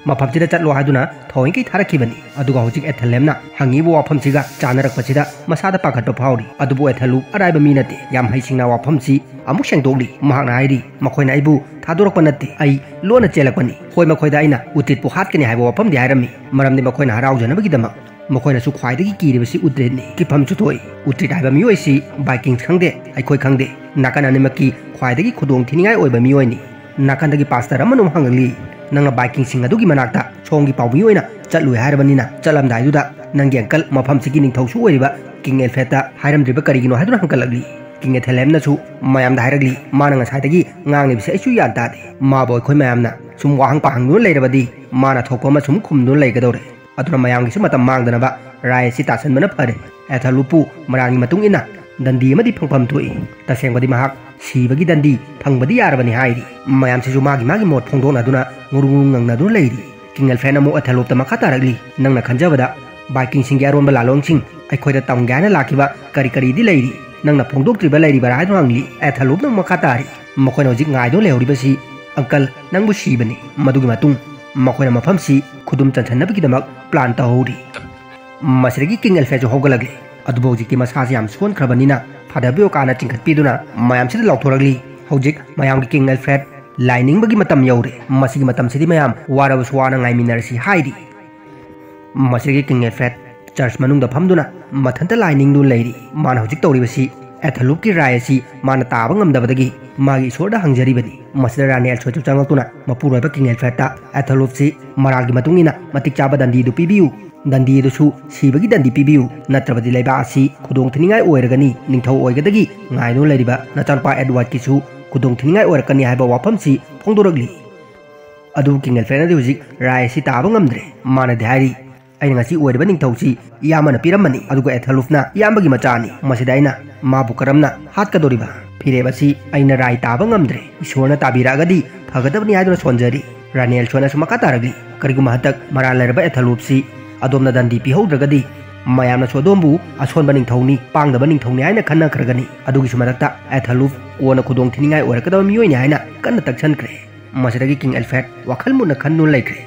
ꯃꯐꯝꯁꯤꯗ ꯆꯠꯂꯣ ꯍꯥꯏꯗꯨꯅ ꯊꯑꯣꯏꯀꯤ ꯊꯥꯔꯛꯈꯤꯕꯅꯤ꯫ ꯑꯗꯨꯒ ꯍꯧꯖꯤꯛ ꯑꯦꯊꯦꯜꯍꯦꯝꯅ ꯍꯪꯉꯤꯕ ꯋꯥꯐꯝꯁꯤꯒ ꯆꯥꯅꯔꯛꯄꯁꯤꯗ ꯃꯁꯥꯗ ꯄꯥꯈꯠꯄ ꯐꯥꯎꯔꯤ꯫ ꯑꯗꯨꯕꯨ ꯑꯦꯊꯂꯨꯞ ꯑꯔꯥꯏꯕ ꯃꯤ ꯅꯠꯇꯦ꯫ ꯌꯥꯝ ꯍꯩꯁꯤꯡꯅ ꯋꯥꯐꯝꯁꯤ ꯑꯃꯨꯛ ꯁꯦꯡꯗꯣꯛꯂꯤ꯫ ꯃꯍꯥꯛꯅ ꯍꯥꯏꯔꯤ, ꯃꯈꯣꯏꯅ ꯑꯩꯕꯨ ꯊꯥꯗꯣꯔꯛꯄ ꯅꯠꯇꯦ, ꯑꯩ ꯂꯣꯟꯅ ꯆꯦꯜꯂꯛꯄꯅꯤ꯫ ꯍꯣꯏ, ꯃꯈꯣꯏꯗ ꯑꯩꯅ ꯎꯇ꯭ꯔꯤꯠꯄꯨ ꯍꯥꯠꯀꯅꯤ ꯍꯥꯏꯕ ꯋꯥꯐꯝꯗꯤ ꯍꯥꯏꯔꯝꯃꯤ, ꯃꯔꯝꯗꯤ ꯃꯈꯣꯏꯅ ꯍꯔꯥꯎꯖꯅꯕꯒꯤꯗꯃꯛ꯫ ꯃꯈꯣꯏꯅꯁꯨ ꯈ꯭ꯋꯥꯏꯗꯒꯤ ꯀꯤꯔꯤꯕꯁꯤ ꯎꯇ꯭ꯔꯤꯠꯅꯤ꯫ ꯀꯤꯐꯝꯁꯨ ꯊꯣꯛꯏ꯫ ꯎꯇ꯭ꯔꯤꯠ ꯍꯥꯏꯕ ꯃꯤꯑꯣꯏꯁꯤ ꯚꯥꯏꯀꯤꯡꯁ ꯈꯪꯗꯦ, ꯑꯩꯈꯣꯏ ꯈꯪꯗꯦ, ꯅꯥꯀꯟ ꯑꯅꯤꯃꯛꯀꯤ ꯈ꯭ꯋꯥꯏꯗꯒꯤ ꯈꯨꯗꯣꯡ ꯊꯤꯅꯤꯡꯉꯥꯏ ꯑꯣꯏꯕ ꯃꯤꯑꯣꯏꯅꯤ꯫ ꯅꯥꯀꯟꯗꯒꯤ ꯄꯥꯁꯇꯔ ꯑꯃꯅ ꯑꯃꯨꯛ ꯍꯪꯂꯛꯂꯤ, ꯅꯪꯅ ꯚꯥꯏꯀꯤꯡꯁꯤꯡ ꯑꯗꯨꯒꯤ ꯃꯅꯥꯛꯇ ꯁꯣꯝꯒꯤ ꯄꯥꯎꯃꯤ ꯑꯣꯏꯅ ꯆꯠꯂꯨꯏ ꯍꯥꯏꯔꯕꯅꯤꯅ, ꯆꯠꯂꯝꯗꯥꯏꯗꯨꯗ ꯅꯪꯒꯤ ꯑꯪꯀꯜ, ꯃꯐꯝꯁꯤꯒꯤ ꯅꯤꯡꯊꯧꯁꯨ ꯑꯣꯏꯔꯤꯕ ꯀꯤꯡ ꯑꯦꯜꯐ꯭ꯔꯦꯗꯇ ꯍꯥꯏꯔꯝꯗ꯭ꯔꯤꯕ ꯀꯔꯤꯒꯤꯅꯣ ꯍꯥꯏꯗꯨꯅ ꯍꯪꯒꯠꯂꯛꯂꯤ꯫ ꯀꯤꯡ ꯑꯦꯊꯦꯜꯍꯦꯝꯅꯁꯨ ꯃꯌꯥꯝꯗ ꯍꯥꯏꯔꯛꯂꯤ, ꯃꯥꯅ ꯉꯁꯥꯏꯗꯒꯤ ꯉꯥꯡꯂꯤꯕꯁꯤ ꯑꯩꯁꯨ ꯒ꯭ꯌꯥꯟ ꯇꯥꯗꯦ꯫ ꯃꯥꯕꯨ ꯑꯩꯈꯣꯏ ꯃꯌꯥꯝꯅ ꯁꯨꯝ ꯋꯥꯍꯪ ꯄꯥꯍꯪꯗꯨꯅ ꯂꯩꯔꯕꯗꯤ ꯃꯥꯅ ꯊꯣꯛꯄ ꯑꯃ ꯁꯨꯝ ꯈꯨꯝꯗꯨꯅ ꯂꯩꯒꯗꯧꯔꯦ꯫ ꯑꯗꯨꯅ ꯃꯌꯥꯝꯒꯤꯁꯨ ꯃꯇꯝ ꯃꯥꯡꯗꯅꯕ ꯔꯥꯏ ꯑꯁꯤ ꯇꯥꯁꯟꯕꯅ ꯐꯔꯦ꯫ ꯑꯦꯊꯂꯨꯞꯄꯨ ꯃꯔꯥꯜꯒꯤ ꯃꯇꯨꯡ ꯏꯟꯅ ꯗꯟꯗꯤ ꯑꯃꯗꯤ ꯐꯪꯐꯝ ꯊꯣꯛꯏ꯫ ꯇꯁꯦꯡꯕꯗꯤ ꯃꯍꯥꯛ ꯁꯤꯕꯒꯤ ꯗꯟꯗꯤ ꯐꯪꯕꯗꯤ ꯌꯥꯔꯕꯅꯤ ꯍꯥꯏꯔꯤ꯫ ꯃꯌꯥꯝꯁꯤꯁꯨ ꯃꯥꯒꯤ ꯃꯥꯒꯤ ꯃꯣꯠ ꯐꯣꯡꯗꯣꯛꯅꯗꯨꯅ ꯉꯨꯔꯨ ꯉꯨꯔꯨ ꯉꯪꯅꯗꯨꯅ ꯂꯩꯔꯤ꯫ ꯀꯤꯡ ꯑꯦꯜꯐ꯭ꯔꯦꯗꯅ ꯑꯃꯨꯛ ꯑꯦꯊꯂꯨꯞꯇ ꯃꯈꯥ ꯇꯥꯔꯛꯂꯤ, ꯅꯪꯅ ꯈꯟꯖꯕꯗ ꯚꯥꯏꯀꯤꯡꯁꯤꯡꯒꯤ ꯑꯔꯣꯟꯕ ꯂꯥꯂꯣꯡꯁꯤꯡ ꯑꯩꯈꯣꯏꯗ ꯇꯝꯒꯦ ꯍꯥꯏꯅ ꯂꯥꯛꯈꯤꯕ ꯀꯔꯤ ꯀꯔꯤꯗꯤ ꯂꯩꯔꯤ? ꯅꯪꯅ ꯐꯣꯡꯗꯣꯛꯇ꯭ꯔꯤꯕ ꯂꯩꯔꯤꯕꯔꯥ ꯍꯥꯏꯗꯨꯅ ꯍꯪꯂꯤ꯫ ꯑꯦꯊꯂꯨꯞꯅ ꯑꯃꯨꯛ ꯃꯈꯥ ꯇꯥꯔꯤ, ꯃꯈꯣꯏꯅ ꯍꯧꯖꯤꯛ ꯉꯥꯏꯗꯨꯅ ꯂꯩꯍꯧꯔꯤꯕꯁꯤ ꯑꯪꯀꯜ, ꯅꯪꯕꯨ ꯁꯤꯕꯅꯤ꯫ ꯃꯗꯨꯒꯤ ꯃꯇꯨꯡ ꯃꯈꯣꯏꯅ ꯃꯐꯝꯁꯤ ꯈꯨꯗꯨꯝ ꯆꯟꯁꯤꯟꯅꯕꯒꯤꯗꯃꯛ ꯄ꯭ꯂꯥꯟ ꯇꯧꯍꯧꯔꯤ꯫ ꯃꯁꯤꯗꯒꯤ ꯀꯤꯡ ꯑꯦꯜꯐ꯭ꯔꯦꯗꯁꯨ ꯍꯧꯒꯠꯂꯛꯂꯤ꯫ ꯑꯗꯨꯕꯨ ꯍꯧꯖꯤꯛꯇꯤ ꯃꯁꯥꯁꯤ ꯌꯥꯝ ꯁꯣꯟꯈ꯭ꯔꯕꯅꯤꯅ ꯐꯥꯗꯔ ꯕꯤꯌꯣꯀꯥꯅ ꯆꯤꯡꯈꯠꯄꯤꯗꯨꯅ ꯃꯌꯥꯝꯁꯤꯗ ꯂꯥꯎꯊꯣꯔꯛꯂꯤ, ꯍꯧꯖꯤꯛ ꯃꯌꯥꯝꯒꯤ ꯀꯤꯡ ꯑꯦꯜꯐ꯭ꯔꯦꯗ ꯂꯥꯏ ꯅꯤꯡꯕꯒꯤ ꯃꯇꯝ ꯌꯧꯔꯦ꯫ ꯃꯁꯤꯒꯤ ꯃꯇꯝꯁꯤꯗꯤ ꯃꯌꯥꯝ ꯋꯥꯔꯕꯁꯨ ꯋꯥꯅ ꯉꯥꯏꯃꯤꯟꯅꯔꯁꯤ ꯍꯥꯏꯔꯤ꯫ ꯃꯁꯤꯗꯒꯤ ꯀꯤꯡ ꯑꯦꯜꯐ꯭ꯔꯦꯗ ꯆꯔꯆ ꯃꯅꯨꯡꯗ ꯐꯝꯗꯨꯅ ꯃꯊꯟꯇ ꯂꯥꯏ ꯅꯤꯡꯗꯨꯅ ꯂꯩꯔꯤ꯫ ꯃꯥꯅ ꯍꯧꯖꯤꯛ ꯇꯧꯔꯤꯕꯁꯤ ꯑꯦꯊꯂꯨꯞꯀꯤ ꯔꯥꯏ ꯑꯁꯤ ꯃꯥꯅ ꯇꯥꯕ ꯉꯝꯗꯕꯗꯒꯤ ꯃꯥꯒꯤ ꯏꯁꯣꯔꯗ ꯍꯪꯖꯔꯤꯕꯅꯤ꯫ ꯃꯁꯤꯗ ꯔꯥꯅꯤ ꯑꯦꯜꯁꯣꯏꯁꯨ ꯆꯪꯂꯛꯇꯨꯅ ꯃꯄꯨꯔꯣꯏꯕ ꯀꯤꯡ ꯑꯦꯜꯐ꯭ꯔꯦꯗꯇ ꯑꯦꯊꯂꯨꯞꯁꯤ ꯃꯔꯥꯜꯒꯤ ꯃꯇꯨꯡ ꯏꯟꯅ ꯃꯇꯤꯛ ꯆꯥꯕ ꯗꯟꯗꯤꯗꯨ ꯄꯤꯕꯤꯌꯨ, ꯗꯟꯗꯤ ꯑꯗꯨꯁꯨ ꯁꯤꯕꯒꯤ ꯗꯟꯗꯤ ꯄꯤꯕꯤꯌꯨ, ꯅꯠꯇ꯭ꯔꯕꯗꯤ ꯂꯩꯕꯥꯛ ꯑꯁꯤ ꯈꯨꯗꯣꯡ ꯊꯤꯅꯤꯡꯉꯥꯏ ꯑꯣꯏꯔꯒꯅꯤ, ꯅꯤꯡꯊꯧ ꯑꯣꯏꯒꯗꯒꯤ ꯉꯥꯏꯗꯨꯅ ꯂꯩꯔꯤꯕ ꯅꯆꯥꯅꯨꯄꯥ ꯑꯦꯗꯋꯥꯔꯗꯀꯤꯁꯨ ꯈꯨꯗꯣꯡ ꯊꯤꯅꯤꯡꯉꯥꯏ ꯑꯣꯏꯔꯛꯀꯅꯤ ꯍꯥꯏꯕ ꯋꯥꯐꯝꯁꯤ ꯐꯣꯡꯗꯣꯔꯛꯂꯤ꯫ ꯑꯗꯨꯕꯨ ꯀꯤꯡ ꯑꯦꯜꯐ꯭ꯔꯦꯗꯅꯗꯤ ꯍꯧꯖꯤꯛ ꯔꯥꯏ ꯑꯁꯤ ꯇꯥꯕ ꯉꯝꯗ꯭ꯔꯦ꯫ ꯃꯥꯅꯗꯤ ꯍꯥꯏꯔꯤ, "ꯑꯩꯅ ꯉꯁꯤ ꯑꯣꯏꯔꯤꯕ ꯅꯤꯡꯊꯧꯁꯤ ꯏꯌꯥꯝꯕꯅ ꯄꯤꯔꯝꯕꯅꯤ, ꯑꯗꯨꯒ ꯑꯦꯊꯂꯨꯐꯅ ꯏꯌꯥꯝꯕꯒꯤ ꯃꯆꯥꯅꯤ꯫ ꯃꯁꯤꯗ ꯑꯩꯅ ꯃꯥꯕꯨ ꯀꯔꯝꯅ ꯍꯥꯠꯀꯗꯧꯔꯤꯕ? ꯐꯤꯔꯦꯞ ꯑꯁꯤ ꯑꯩꯅ ꯔꯥꯏ ꯇꯥꯕ ꯉꯝꯗ꯭ꯔꯦ꯫ ꯏꯁꯣꯔꯅ ꯇꯥꯕꯤꯔꯛꯑꯒꯗꯤ ꯐꯒꯗꯕꯅꯤ" ꯍꯥꯏꯗꯨꯅ ꯁꯣꯟꯖꯔꯤ꯫ ꯔꯥꯅꯤ ꯑꯦꯜꯁꯣꯅꯁꯨ ꯃꯈꯥ ꯇꯥꯔꯛꯂꯤ, "ꯀꯔꯤꯒꯨꯝꯕ ꯍꯟꯗꯛ ꯃꯔꯥꯜ ꯂꯩꯔꯕ ꯑꯦꯊꯂꯨꯐꯁꯤ ꯑꯗꯣꯝꯅ ꯗꯟꯗꯤ ꯄꯤꯍꯧꯗ꯭ꯔꯒꯗꯤ ꯃꯌꯥꯝꯅꯁꯨ ꯑꯗꯣꯝꯕꯨ ꯑꯁꯣꯟꯕ ꯅꯤꯡꯊꯧꯅꯤ, ꯄꯥꯡꯗꯕ ꯅꯤꯡꯊꯧꯅꯤ ꯍꯥꯏꯅ ꯈꯟꯅꯈ꯭ꯔꯒꯅꯤ꯫ ꯑꯗꯨꯒꯤꯁꯨ ꯃꯊꯛꯇ ꯑꯦꯊꯂꯨꯐ ꯀꯣꯟꯅ ꯈꯨꯗꯣꯡ ꯊꯤꯅꯤꯡꯉꯥꯏ ꯑꯣꯏꯔꯛꯀꯗꯕ ꯃꯤꯑꯣꯏꯅꯤ" ꯍꯥꯏꯅ ꯀꯟꯅ ꯇꯛꯁꯟꯈ꯭ꯔꯦ꯫ ꯃꯁꯤꯗꯒꯤ ꯀꯤꯡ ꯑꯦꯜꯐ꯭ꯔꯦꯗ ꯋꯥꯈꯜ ꯃꯨꯟꯅ ꯈꯟꯗꯨꯅ ꯂꯩꯈ꯭ꯔꯦ꯫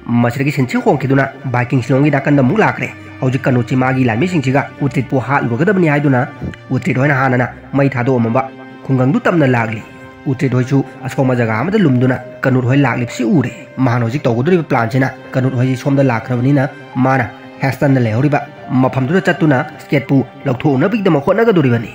ꯃꯁꯤꯗꯒꯤ ꯁꯤꯟꯁꯤ ꯍꯣꯡꯈꯤꯗꯨꯅ ꯚꯥꯏꯀꯤꯡꯁꯤꯂꯣꯝꯒꯤ ꯅꯥꯀꯟꯗ ꯑꯃꯨꯛ ꯂꯥꯛꯈ꯭ꯔꯦ꯫ ꯍꯧꯖꯤꯛ ꯀꯅꯨꯠꯁꯤ ꯃꯥꯒꯤ ꯂꯥꯟꯃꯤꯁꯤꯡꯁꯤꯒ ꯎꯇ꯭ꯔꯤꯠꯄꯨ ꯍꯥꯠꯂꯨꯔꯒꯗꯕꯅꯤ ꯍꯥꯏꯗꯨꯅ ꯎꯇ꯭ꯔꯤꯠ ꯍꯣꯏꯅ ꯍꯥꯟꯅꯅ ꯃꯩ ꯊꯥꯗꯣꯛꯑꯝꯃꯕ ꯈꯨꯡꯒꯪꯗꯨ ꯇꯞꯅ ꯂꯥꯛꯂꯤ꯫ ꯎꯇ꯭ꯔꯤꯠ ꯍꯣꯏꯁꯨ ꯑꯁꯣꯡꯕ ꯖꯒꯥ ꯑꯃꯗ ꯂꯨꯝꯗꯨꯅ ꯀꯅꯨꯠ ꯍꯣꯏ ꯂꯥꯛꯂꯤꯕꯁꯤ ꯎꯔꯦ꯫ ꯃꯍꯥꯛꯅ ꯍꯧꯖꯤꯛ ꯇꯧꯒꯗꯧꯔꯤꯕ ꯄ꯭ꯂꯥꯟꯁꯤꯅ ꯀꯅꯨꯠ ꯍꯣꯏꯁꯤ ꯁꯣꯝꯗ ꯂꯥꯛꯈ꯭ꯔꯕꯅꯤꯅ ꯃꯥꯅ ꯍꯦꯁꯇꯟꯗ ꯂꯩꯍꯧꯔꯤꯕ ꯃꯐꯝꯗꯨꯗ ꯆꯠꯇꯨꯅ ꯁ꯭ꯀꯦꯠꯄꯨ ꯂꯧꯊꯣꯛꯎꯅꯕꯒꯤꯗꯃꯛ ꯍꯣꯠꯅꯒꯗꯧꯔꯤꯕꯅꯤ꯫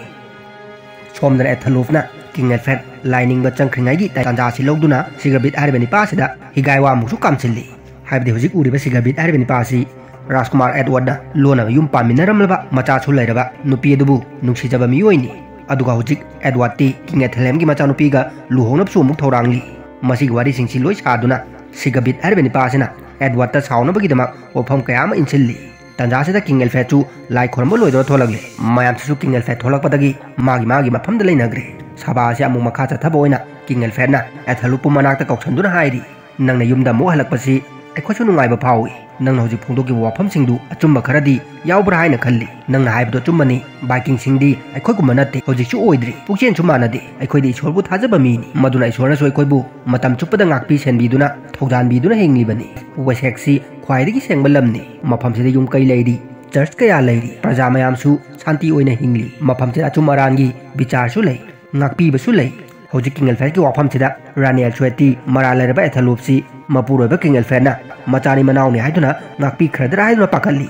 ꯁꯣꯝꯗꯅ ꯑꯦꯊꯂꯨꯐꯅ ꯀꯤꯡ ꯑꯦꯜꯐ꯭ꯔꯦꯗ ꯂꯥꯏꯅꯤꯡꯕ ꯆꯪꯈ꯭ꯔꯤꯉꯩꯒꯤ ꯇꯥꯟꯖꯥꯁꯤ ꯂꯧꯗꯨꯅ ꯁꯤꯒꯕꯤꯠ ꯍꯥꯏꯔꯤꯕ ꯅꯤꯄꯥ ꯑꯁꯤꯗ ꯍꯤꯒꯥꯏ ꯋꯥ ꯑꯃꯨꯛꯁꯨ ꯀꯥꯝꯁꯤꯜꯂꯤ꯫ ꯍꯥꯏꯕꯗꯤ ꯍꯧꯖꯤꯛ ꯎꯔꯤꯕ ꯁꯤꯒꯕꯤꯠ ꯍꯥꯏꯔꯤꯕ ꯅꯤꯄꯥ ꯑꯁꯤ ꯔꯥꯖꯀꯨꯃꯥꯔ ꯑꯦꯗꯋꯥꯔꯗꯅ ꯂꯣꯟꯅ ꯌꯨꯝ ꯄꯥꯟꯃꯤꯟꯅꯔꯝꯂꯕ ꯃꯆꯥꯁꯨ ꯂꯩꯔꯕ ꯅꯨꯄꯤ ꯑꯗꯨꯕꯨ ꯅꯨꯡꯁꯤꯖꯕ ꯃꯤꯑꯣꯏꯅꯤ꯫ ꯑꯗꯨꯒ ꯍꯧꯖꯤꯛ ꯑꯦꯗꯋꯥꯔꯗꯇꯤ ꯀꯤꯡ ꯑꯦꯊꯦꯂꯦꯝꯒꯤ ꯃꯆꯥꯅꯨꯄꯤꯒ ꯂꯨꯍꯣꯡꯅꯕꯁꯨ ꯑꯃꯨꯛ ꯊꯧꯔꯥꯡꯂꯤ꯫ ꯃꯁꯤꯒꯤ ꯋꯥꯔꯤꯁꯤꯡꯁꯤ ꯂꯣꯏ ꯁꯥꯗꯨꯅ ꯁꯤꯒꯕꯤꯠ ꯍꯥꯏꯔꯤꯕ ꯅꯤꯄꯥ ꯑꯁꯤꯅ ꯑꯦꯗꯋꯥꯔꯗꯇ ꯁꯥꯎꯅꯕꯒꯤꯗꯃꯛ ꯋꯥꯐꯝ ꯀꯌꯥ ꯑꯃ ꯏꯟꯁꯤꯜꯂꯤ꯫ ꯇꯥꯟꯖꯥꯁꯤꯗ ꯀꯤꯡ ꯑꯦꯜꯐ꯭ꯔꯦꯗꯁꯨ ꯂꯥꯏ ꯈꯣꯏꯔꯝꯕ ꯂꯣꯏꯗꯨꯅ ꯊꯣꯛꯂꯛꯂꯦ꯫ ꯃꯌꯥꯝꯁꯤꯁꯨ ꯀꯤꯡ ꯑꯦꯜꯐ꯭ꯔꯦꯗ ꯊꯣꯛꯂꯛꯄꯗꯒꯤ ꯃꯥꯒꯤ ꯃꯥꯒꯤ ꯃꯐꯝꯗ ꯂꯩꯅꯈ꯭ꯔꯦ꯫ ꯁꯚꯥ ꯑꯁꯤ ꯑꯃꯨꯛ ꯃꯈꯥ ꯆꯠꯊꯕ ꯑꯣꯏꯅ ꯀꯤꯡ ꯑꯦꯜꯐ꯭ꯔꯦꯗꯅ ꯑꯦꯊꯂꯨꯞꯄꯨ ꯃꯅꯥꯛꯇ ꯀꯧꯁꯟꯗꯨꯅ ꯍꯥꯏꯔꯤ, "ꯅꯪꯅ ꯌꯨꯝꯗ ꯑꯃꯨꯛ ꯍꯜꯂꯛꯄꯁꯤ ꯑꯩꯈꯣꯏꯁꯨ ꯅꯨꯡꯉꯥꯏꯕ ꯐꯥꯎꯏ꯫ ꯅꯪꯅ ꯍꯧꯖꯤꯛ ꯐꯣꯡꯗꯣꯛꯈꯤꯕ ꯋꯥꯐꯝꯁꯤꯡꯗꯨ ꯑꯆꯨꯝꯕ ꯈꯔꯗꯤ ꯌꯥꯎꯕ꯭ꯔꯥ ꯍꯥꯏꯅ ꯈꯜꯂꯤ꯫ ꯅꯪꯅ ꯍꯥꯏꯕꯗꯨ ꯑꯆꯨꯝꯕꯅꯤ꯫ ꯚꯥꯏꯀꯤꯡꯁꯤꯡꯗꯤ ꯑꯩꯈꯣꯏꯒꯨꯝꯕ ꯅꯠꯇꯦ, ꯍꯧꯖꯤꯛꯁꯨ ꯑꯣꯏꯗ꯭ꯔꯤ, ꯄꯨꯛꯆꯦꯜꯁꯨ ꯃꯥꯟꯅꯗꯦ꯫ ꯑꯩꯈꯣꯏꯗꯤ ꯏꯁꯣꯔꯕꯨ ꯊꯥꯖꯕ ꯃꯤꯅꯤ, ꯃꯗꯨꯅ ꯏꯁꯣꯔꯅꯁꯨ ꯑꯩꯈꯣꯏꯕꯨ ꯃꯇꯝ ꯆꯨꯞꯄꯗ ꯉꯥꯛꯄꯤ ꯁꯦꯟꯕꯤꯗꯨꯅ ꯊꯧꯖꯥꯟꯕꯤꯗꯨꯅ ꯍꯤꯡꯂꯤꯕꯅꯤ꯫ ꯋꯦꯁꯦꯛꯁꯤ ꯈ꯭ꯋꯥꯏꯗꯒꯤ ꯁꯦꯡꯕ ꯂꯝꯅꯤ꯫ ꯃꯐꯝꯁꯤꯗ ꯌꯨꯝ ꯀꯩ ꯂꯩꯔꯤ, ꯆꯔꯆ ꯀꯌꯥ ꯂꯩꯔꯤ, ꯄ꯭ꯔꯖꯥ ꯃꯌꯥꯝꯁꯨ ꯁꯥꯟꯇꯤ ꯑꯣꯏꯅ ꯍꯤꯡꯂꯤ꯫ ꯃꯐꯝꯁꯤꯗ ꯑꯆꯨꯝ ꯑꯔꯥꯟꯒꯤ ꯕꯤꯆꯥꯔꯁꯨ ꯂꯩ, ꯉꯥꯛꯄꯤꯕꯁꯨ ꯂꯩ꯫" ꯍꯧꯖꯤꯛ ꯀꯤꯡ ꯑꯦꯜꯐ꯭ꯔꯦꯗꯀꯤ ꯋꯥꯐꯝꯁꯤꯗ ꯔꯥꯅꯤ ꯑꯦꯜꯁꯨꯋꯦꯠꯇꯤ ꯃꯔꯥꯜ ꯂꯩꯔꯕ ꯑꯦꯊꯂꯨꯞꯁꯤ ꯃꯄꯨꯔꯣꯏꯕ ꯀꯤꯡ ꯑꯦꯜꯐ꯭ꯔꯦꯗꯅ ꯃꯆꯥꯅꯤ ꯃꯅꯥꯎꯅꯤ ꯍꯥꯏꯗꯨꯅ ꯉꯥꯛꯄꯤꯈ꯭ꯔꯗ꯭ꯔꯥ ꯍꯥꯏꯗꯨꯅ ꯄꯥꯈꯠꯂꯤ꯫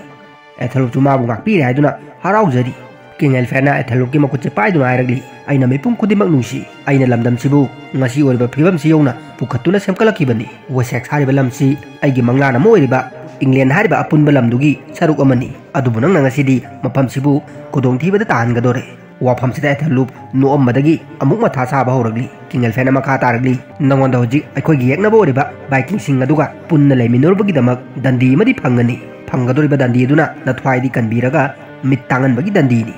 ꯑꯦꯊꯂꯨꯞꯁꯨ ꯃꯥꯕꯨ ꯉꯥꯛꯄꯤꯔꯦ ꯍꯥꯏꯗꯨꯅ ꯍꯔꯥꯎꯖꯔꯤ꯫ ꯀꯤꯡ ꯑꯦꯜꯐ꯭ꯔꯦꯗꯅ ꯑꯦꯊꯂꯨꯞꯀꯤ ꯃꯈꯨꯠꯁꯦ ꯄꯥꯏꯗꯨꯅ ꯍꯥꯏꯔꯛꯂꯤ, "ꯑꯩꯅ ꯃꯤꯄꯨꯝ ꯈꯨꯗꯤꯡꯃꯛ ꯅꯨꯡꯁꯤ꯫ ꯑꯩꯅ ꯂꯝꯗꯝꯁꯤꯕꯨ ꯉꯁꯤ ꯑꯣꯏꯔꯤꯕ ꯐꯤꯕꯝꯁꯤ ꯌꯧꯅ ꯄꯨꯈꯠꯇꯨꯅ ꯁꯦꯝꯒꯠꯂꯛꯈꯤꯕꯅꯤ꯫ ꯋꯦꯁꯦꯛꯁ ꯍꯥꯏꯔꯤꯕ ꯂꯝꯁꯤ ꯑꯩꯒꯤ ꯃꯪꯂꯥꯟ ꯑꯃ ꯑꯣꯏꯔꯤꯕ ꯏꯪꯂꯦꯟ ꯍꯥꯏꯔꯤꯕ ꯑꯄꯨꯟꯕ ꯂꯝꯗꯨꯒꯤ ꯁꯔꯨꯛ ꯑꯃꯅꯤ꯫ ꯑꯗꯨꯕꯨ ꯅꯪꯅ ꯉꯁꯤꯗꯤ ꯃꯐꯝꯁꯤꯕꯨ ꯈꯨꯗꯣꯡꯊꯤꯕꯗ ꯇꯥꯍꯟꯒꯗꯣꯔꯦ꯫ ꯋꯥꯐꯝꯁꯤꯗ ꯑꯦꯊꯦꯂꯨꯞ ꯅꯣꯛꯑꯝꯕꯗꯒꯤ ꯑꯃꯨꯛ ꯃꯊꯥ ꯁꯥꯕ ꯍꯧꯔꯛꯂꯤ꯫ ꯀꯤꯡ ꯑꯦꯜꯐꯦꯟꯅ ꯃꯈꯥ ꯇꯥꯔꯛꯂꯤ, "ꯅꯉꯣꯟꯗ ꯍꯧꯖꯤꯛ ꯑꯩꯈꯣꯏꯒꯤ ꯌꯦꯛꯅꯕ ꯑꯣꯏꯔꯤꯕ ꯚꯥꯏꯀꯤꯡꯁꯤꯡ ꯑꯗꯨꯒ ꯄꯨꯟꯅ ꯂꯩꯃꯤꯟꯅꯔꯨꯕꯒꯤꯗꯃꯛ ꯗꯟꯗꯤ ꯑꯃꯗꯤ ꯐꯪꯒꯅꯤ꯫ ꯐꯪꯒꯗꯧꯔꯤꯕ ꯗꯟꯗꯤ ꯑꯗꯨꯅ ꯅꯊ꯭ꯋꯥꯏꯗꯤ ꯀꯟꯕꯤꯔꯒ ꯃꯤꯠ ꯇꯥꯡꯍꯟꯕꯒꯤ ꯗꯟꯗꯤꯅꯤ꯫"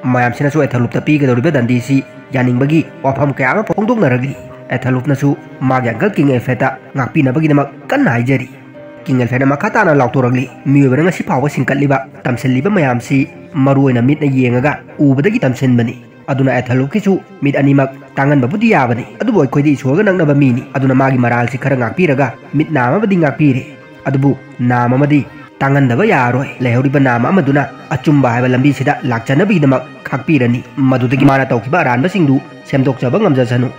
ꯃꯌꯥꯝꯁꯤꯅꯁꯨ ꯑꯦꯊꯦꯂꯨꯞꯇ ꯄꯤꯒꯗꯧꯔꯤꯕ ꯗꯟꯗꯤꯁꯤ ꯌꯥꯅꯤꯡꯕꯒꯤ ꯋꯥꯐꯝ ꯀꯌꯥ ꯑꯃ ꯐꯣꯡꯗꯣꯛꯅꯔꯛꯂꯤ꯫ ꯑꯦꯊꯦꯂꯨꯞꯅꯁꯨ ꯃꯥꯒꯤ ꯑꯪꯀꯜ ꯀꯤꯡ ꯑꯦꯜꯐ꯭ꯔꯦꯗꯇ ꯉꯥꯛꯄꯤꯅꯕꯒꯤꯗꯃꯛ ꯀꯟꯅ ꯍꯥꯏꯖꯔꯤ꯫ ꯀꯤꯡ ꯑꯦꯜꯐ꯭ꯔꯦꯗꯅ ꯃꯈꯥ ꯇꯥꯅ ꯂꯥꯎꯊꯣꯔꯛꯂꯤ, "ꯃꯤꯑꯣꯏꯕꯅ ꯉꯁꯤ ꯐꯥꯎꯕ ꯁꯤꯡꯀꯠꯂꯤꯕ, ꯇꯝꯁꯤꯜꯂꯤꯕ ꯃꯌꯥꯝꯁꯤ ꯃꯔꯨ ꯑꯣꯏꯅ ꯃꯤꯠꯅ ꯌꯦꯡꯉꯒ ꯎꯕꯗꯒꯤ ꯇꯝꯁꯤꯟꯕꯅꯤ꯫ ꯑꯗꯨꯅ ꯑꯦꯊꯦꯂꯨꯞꯀꯤꯁꯨ ꯃꯤꯠ ꯑꯅꯤꯃꯛ ꯇꯥꯡꯍꯟꯕꯕꯨꯗꯤ ꯌꯥꯕꯅꯤ, ꯑꯗꯨꯕꯨ ꯑꯩꯈꯣꯏꯗꯤ ꯏꯁꯣꯔꯒ ꯅꯛꯅꯕ ꯃꯤꯅꯤ꯫ ꯑꯗꯨꯅ ꯃꯥꯒꯤ ꯃꯔꯥꯜꯁꯤ ꯈꯔ ꯉꯥꯛꯄꯤꯔꯒ ꯃꯤꯠ ꯅꯥꯝꯃ ꯑꯃꯗꯤ ꯉꯥꯛꯄꯤꯔꯦ꯫ ꯑꯗꯨꯕꯨ ꯅꯥꯝꯃ ꯑꯃꯗꯤ ꯇꯥꯡꯍꯟꯗꯕ ꯌꯥꯔꯔꯣꯏ꯫ ꯂꯩꯍꯧꯔꯤꯕ ꯅꯥꯝꯃ ꯑꯃꯗꯨꯅ ꯑꯆꯨꯝꯕ ꯍꯥꯏꯕ ꯂꯝꯕꯤꯁꯤꯗ ꯂꯥꯛꯆꯅꯕꯒꯤꯗꯃꯛ ꯈꯥꯛꯄꯤꯔꯅꯤ꯫ ꯃꯗꯨꯗꯒꯤ ꯃꯥꯅ ꯇꯧꯈꯤꯕ ꯑꯔꯥꯟꯕꯁꯤꯡꯗꯨ ꯁꯦꯝꯗꯣꯛꯆꯕ ꯉꯝꯖꯁꯅꯨ꯫"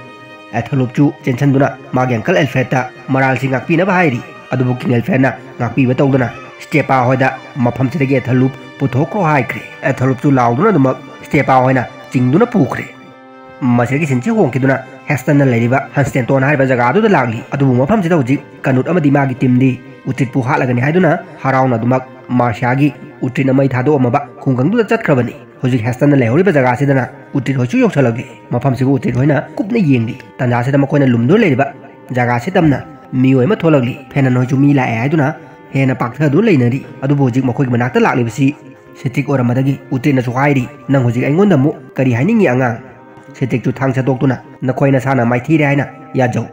ꯑꯦꯊꯦꯂꯨꯞꯁꯨ ꯆꯦꯟꯁꯤꯟꯗꯨꯅ ꯃꯥꯒꯤ ꯑꯪꯀꯜ ꯑꯦꯜꯐ꯭ꯔꯦꯗꯇ ꯃꯔꯥꯜꯁꯤ ꯉꯥꯛꯄꯤꯅꯕ ꯍꯥꯏꯔꯤ꯫ ꯑꯗꯨꯕꯨ ꯀꯤꯡ ꯑꯦꯜꯐ꯭ꯔꯦꯗꯅ ꯉꯥꯛꯄꯤꯕ ꯇꯧꯗꯅ ꯁ꯭ꯇꯦꯄꯥ ꯍꯣꯏꯗ ꯃꯐꯝꯁꯤꯗꯒꯤ ꯑꯦꯊꯦꯂꯨꯞ ꯄꯨꯊꯣꯛꯈ꯭ꯔꯣ ꯍꯥꯏꯈ꯭ꯔꯦ꯫ ꯑꯦꯊꯦꯂꯨꯞꯁꯨ ꯂꯥꯎꯗꯨꯅ ꯑꯗꯨꯃꯛ ꯁ꯭ꯇꯦꯄꯥ ꯍꯣꯏꯅ ꯆꯤꯡꯗꯨꯅ ꯄꯨꯈ꯭ꯔꯦ꯫ ꯃꯁꯤꯗꯒꯤ ꯁꯤꯟꯁꯤ ꯍꯣꯡꯈꯤꯗꯨꯅ ꯍꯦꯁꯇꯟꯅ ꯂꯩꯔꯤꯕ ꯍꯟꯁꯇꯦꯟꯇꯣꯟ ꯍꯥꯏꯔꯤꯕ ꯖꯒꯥ ꯑꯗꯨꯗ ꯂꯥꯛꯂꯤ꯫ ꯑꯗꯨꯕꯨ ꯃꯐꯝꯁꯤꯗ ꯍꯧꯖꯤꯛ ꯀꯅꯨꯠ ꯑꯃꯗꯤ ꯃꯥꯒꯤ ꯇꯤꯝꯗꯤ ꯎꯇ꯭ꯔꯤꯠꯄꯨ ꯍꯥꯠꯂꯒꯅꯤ ꯍꯥꯏꯗꯨꯅ ꯍꯔꯥꯎꯅ ꯑꯗꯨꯃꯛ ꯃꯥꯔꯁꯤꯌꯥꯒꯤ ꯎꯇ꯭ꯔꯤꯠꯅ ꯃꯩ ꯊꯥꯗꯣꯛꯑꯝꯃꯕ ꯈꯨꯡꯒꯪꯗꯨꯗ ꯆꯠꯈ꯭ꯔꯕꯅꯤ꯫ ꯍꯧꯖꯤꯛ ꯍꯦꯁꯇꯟꯅ ꯂꯩꯍꯧꯔꯤꯕ ꯖꯒꯥꯁꯤꯗꯅ ꯎꯇ꯭ꯔꯤꯠ ꯍꯣꯏꯁꯨ ꯌꯧꯁꯜꯂꯛꯂꯤ꯫ ꯃꯐꯝꯁꯤꯕꯨ ꯎꯇ꯭ꯔꯤꯠ ꯍꯣꯏꯅ ꯀꯨꯞꯅ ꯌꯦꯡꯂꯤ꯫ ꯇꯥꯟꯖꯥꯁꯤꯗ ꯃꯈꯣꯏꯅ ꯂꯨꯝꯗꯨꯅ ꯂꯩꯔꯤꯕ ꯖꯒꯥꯁꯤ ꯇꯝꯅ ꯃꯤꯑꯣꯏ ꯑꯃ ꯊꯣꯛꯂꯛꯂꯤ꯫ ꯐꯦꯅꯟ ꯍꯣꯏꯁꯨ ꯃꯤ ꯂꯥꯛꯑꯦ ꯍꯥꯏꯗꯨꯅ ꯍꯦꯟꯅ ꯄꯥꯛꯊꯗꯨꯅ ꯂꯩꯅꯔꯤ꯫ ꯑꯗꯨꯕꯨ ꯍꯧꯖꯤꯛ ꯃꯈꯣꯏꯒꯤ ꯃꯅꯥꯛꯇ ꯂꯥꯛꯂꯤꯕꯁꯤ ꯁꯤꯇ꯭ꯔꯤꯛ ꯑꯣꯏꯔꯝꯕꯗꯒꯤ ꯎꯇ꯭ꯔꯤꯠꯅꯁꯨ ꯍꯥꯏꯔꯤ, "ꯅꯪ ꯍꯧꯖꯤꯛ ꯑꯩꯉꯣꯟꯗ ꯑꯃꯨꯛ ꯀꯔꯤ ꯍꯥꯏꯅꯤꯡꯉꯤ ꯑꯉꯥꯡ?" ꯁꯤꯇ꯭ꯔꯤꯛꯁꯨ ꯊꯥꯡ ꯁꯠꯇꯣꯛꯇꯨꯅ, "ꯅꯈꯣꯏ ꯅꯁꯥꯅ ꯃꯥꯏꯊꯤꯔꯦ ꯍꯥꯏꯅ ꯌꯥꯖꯧ꯫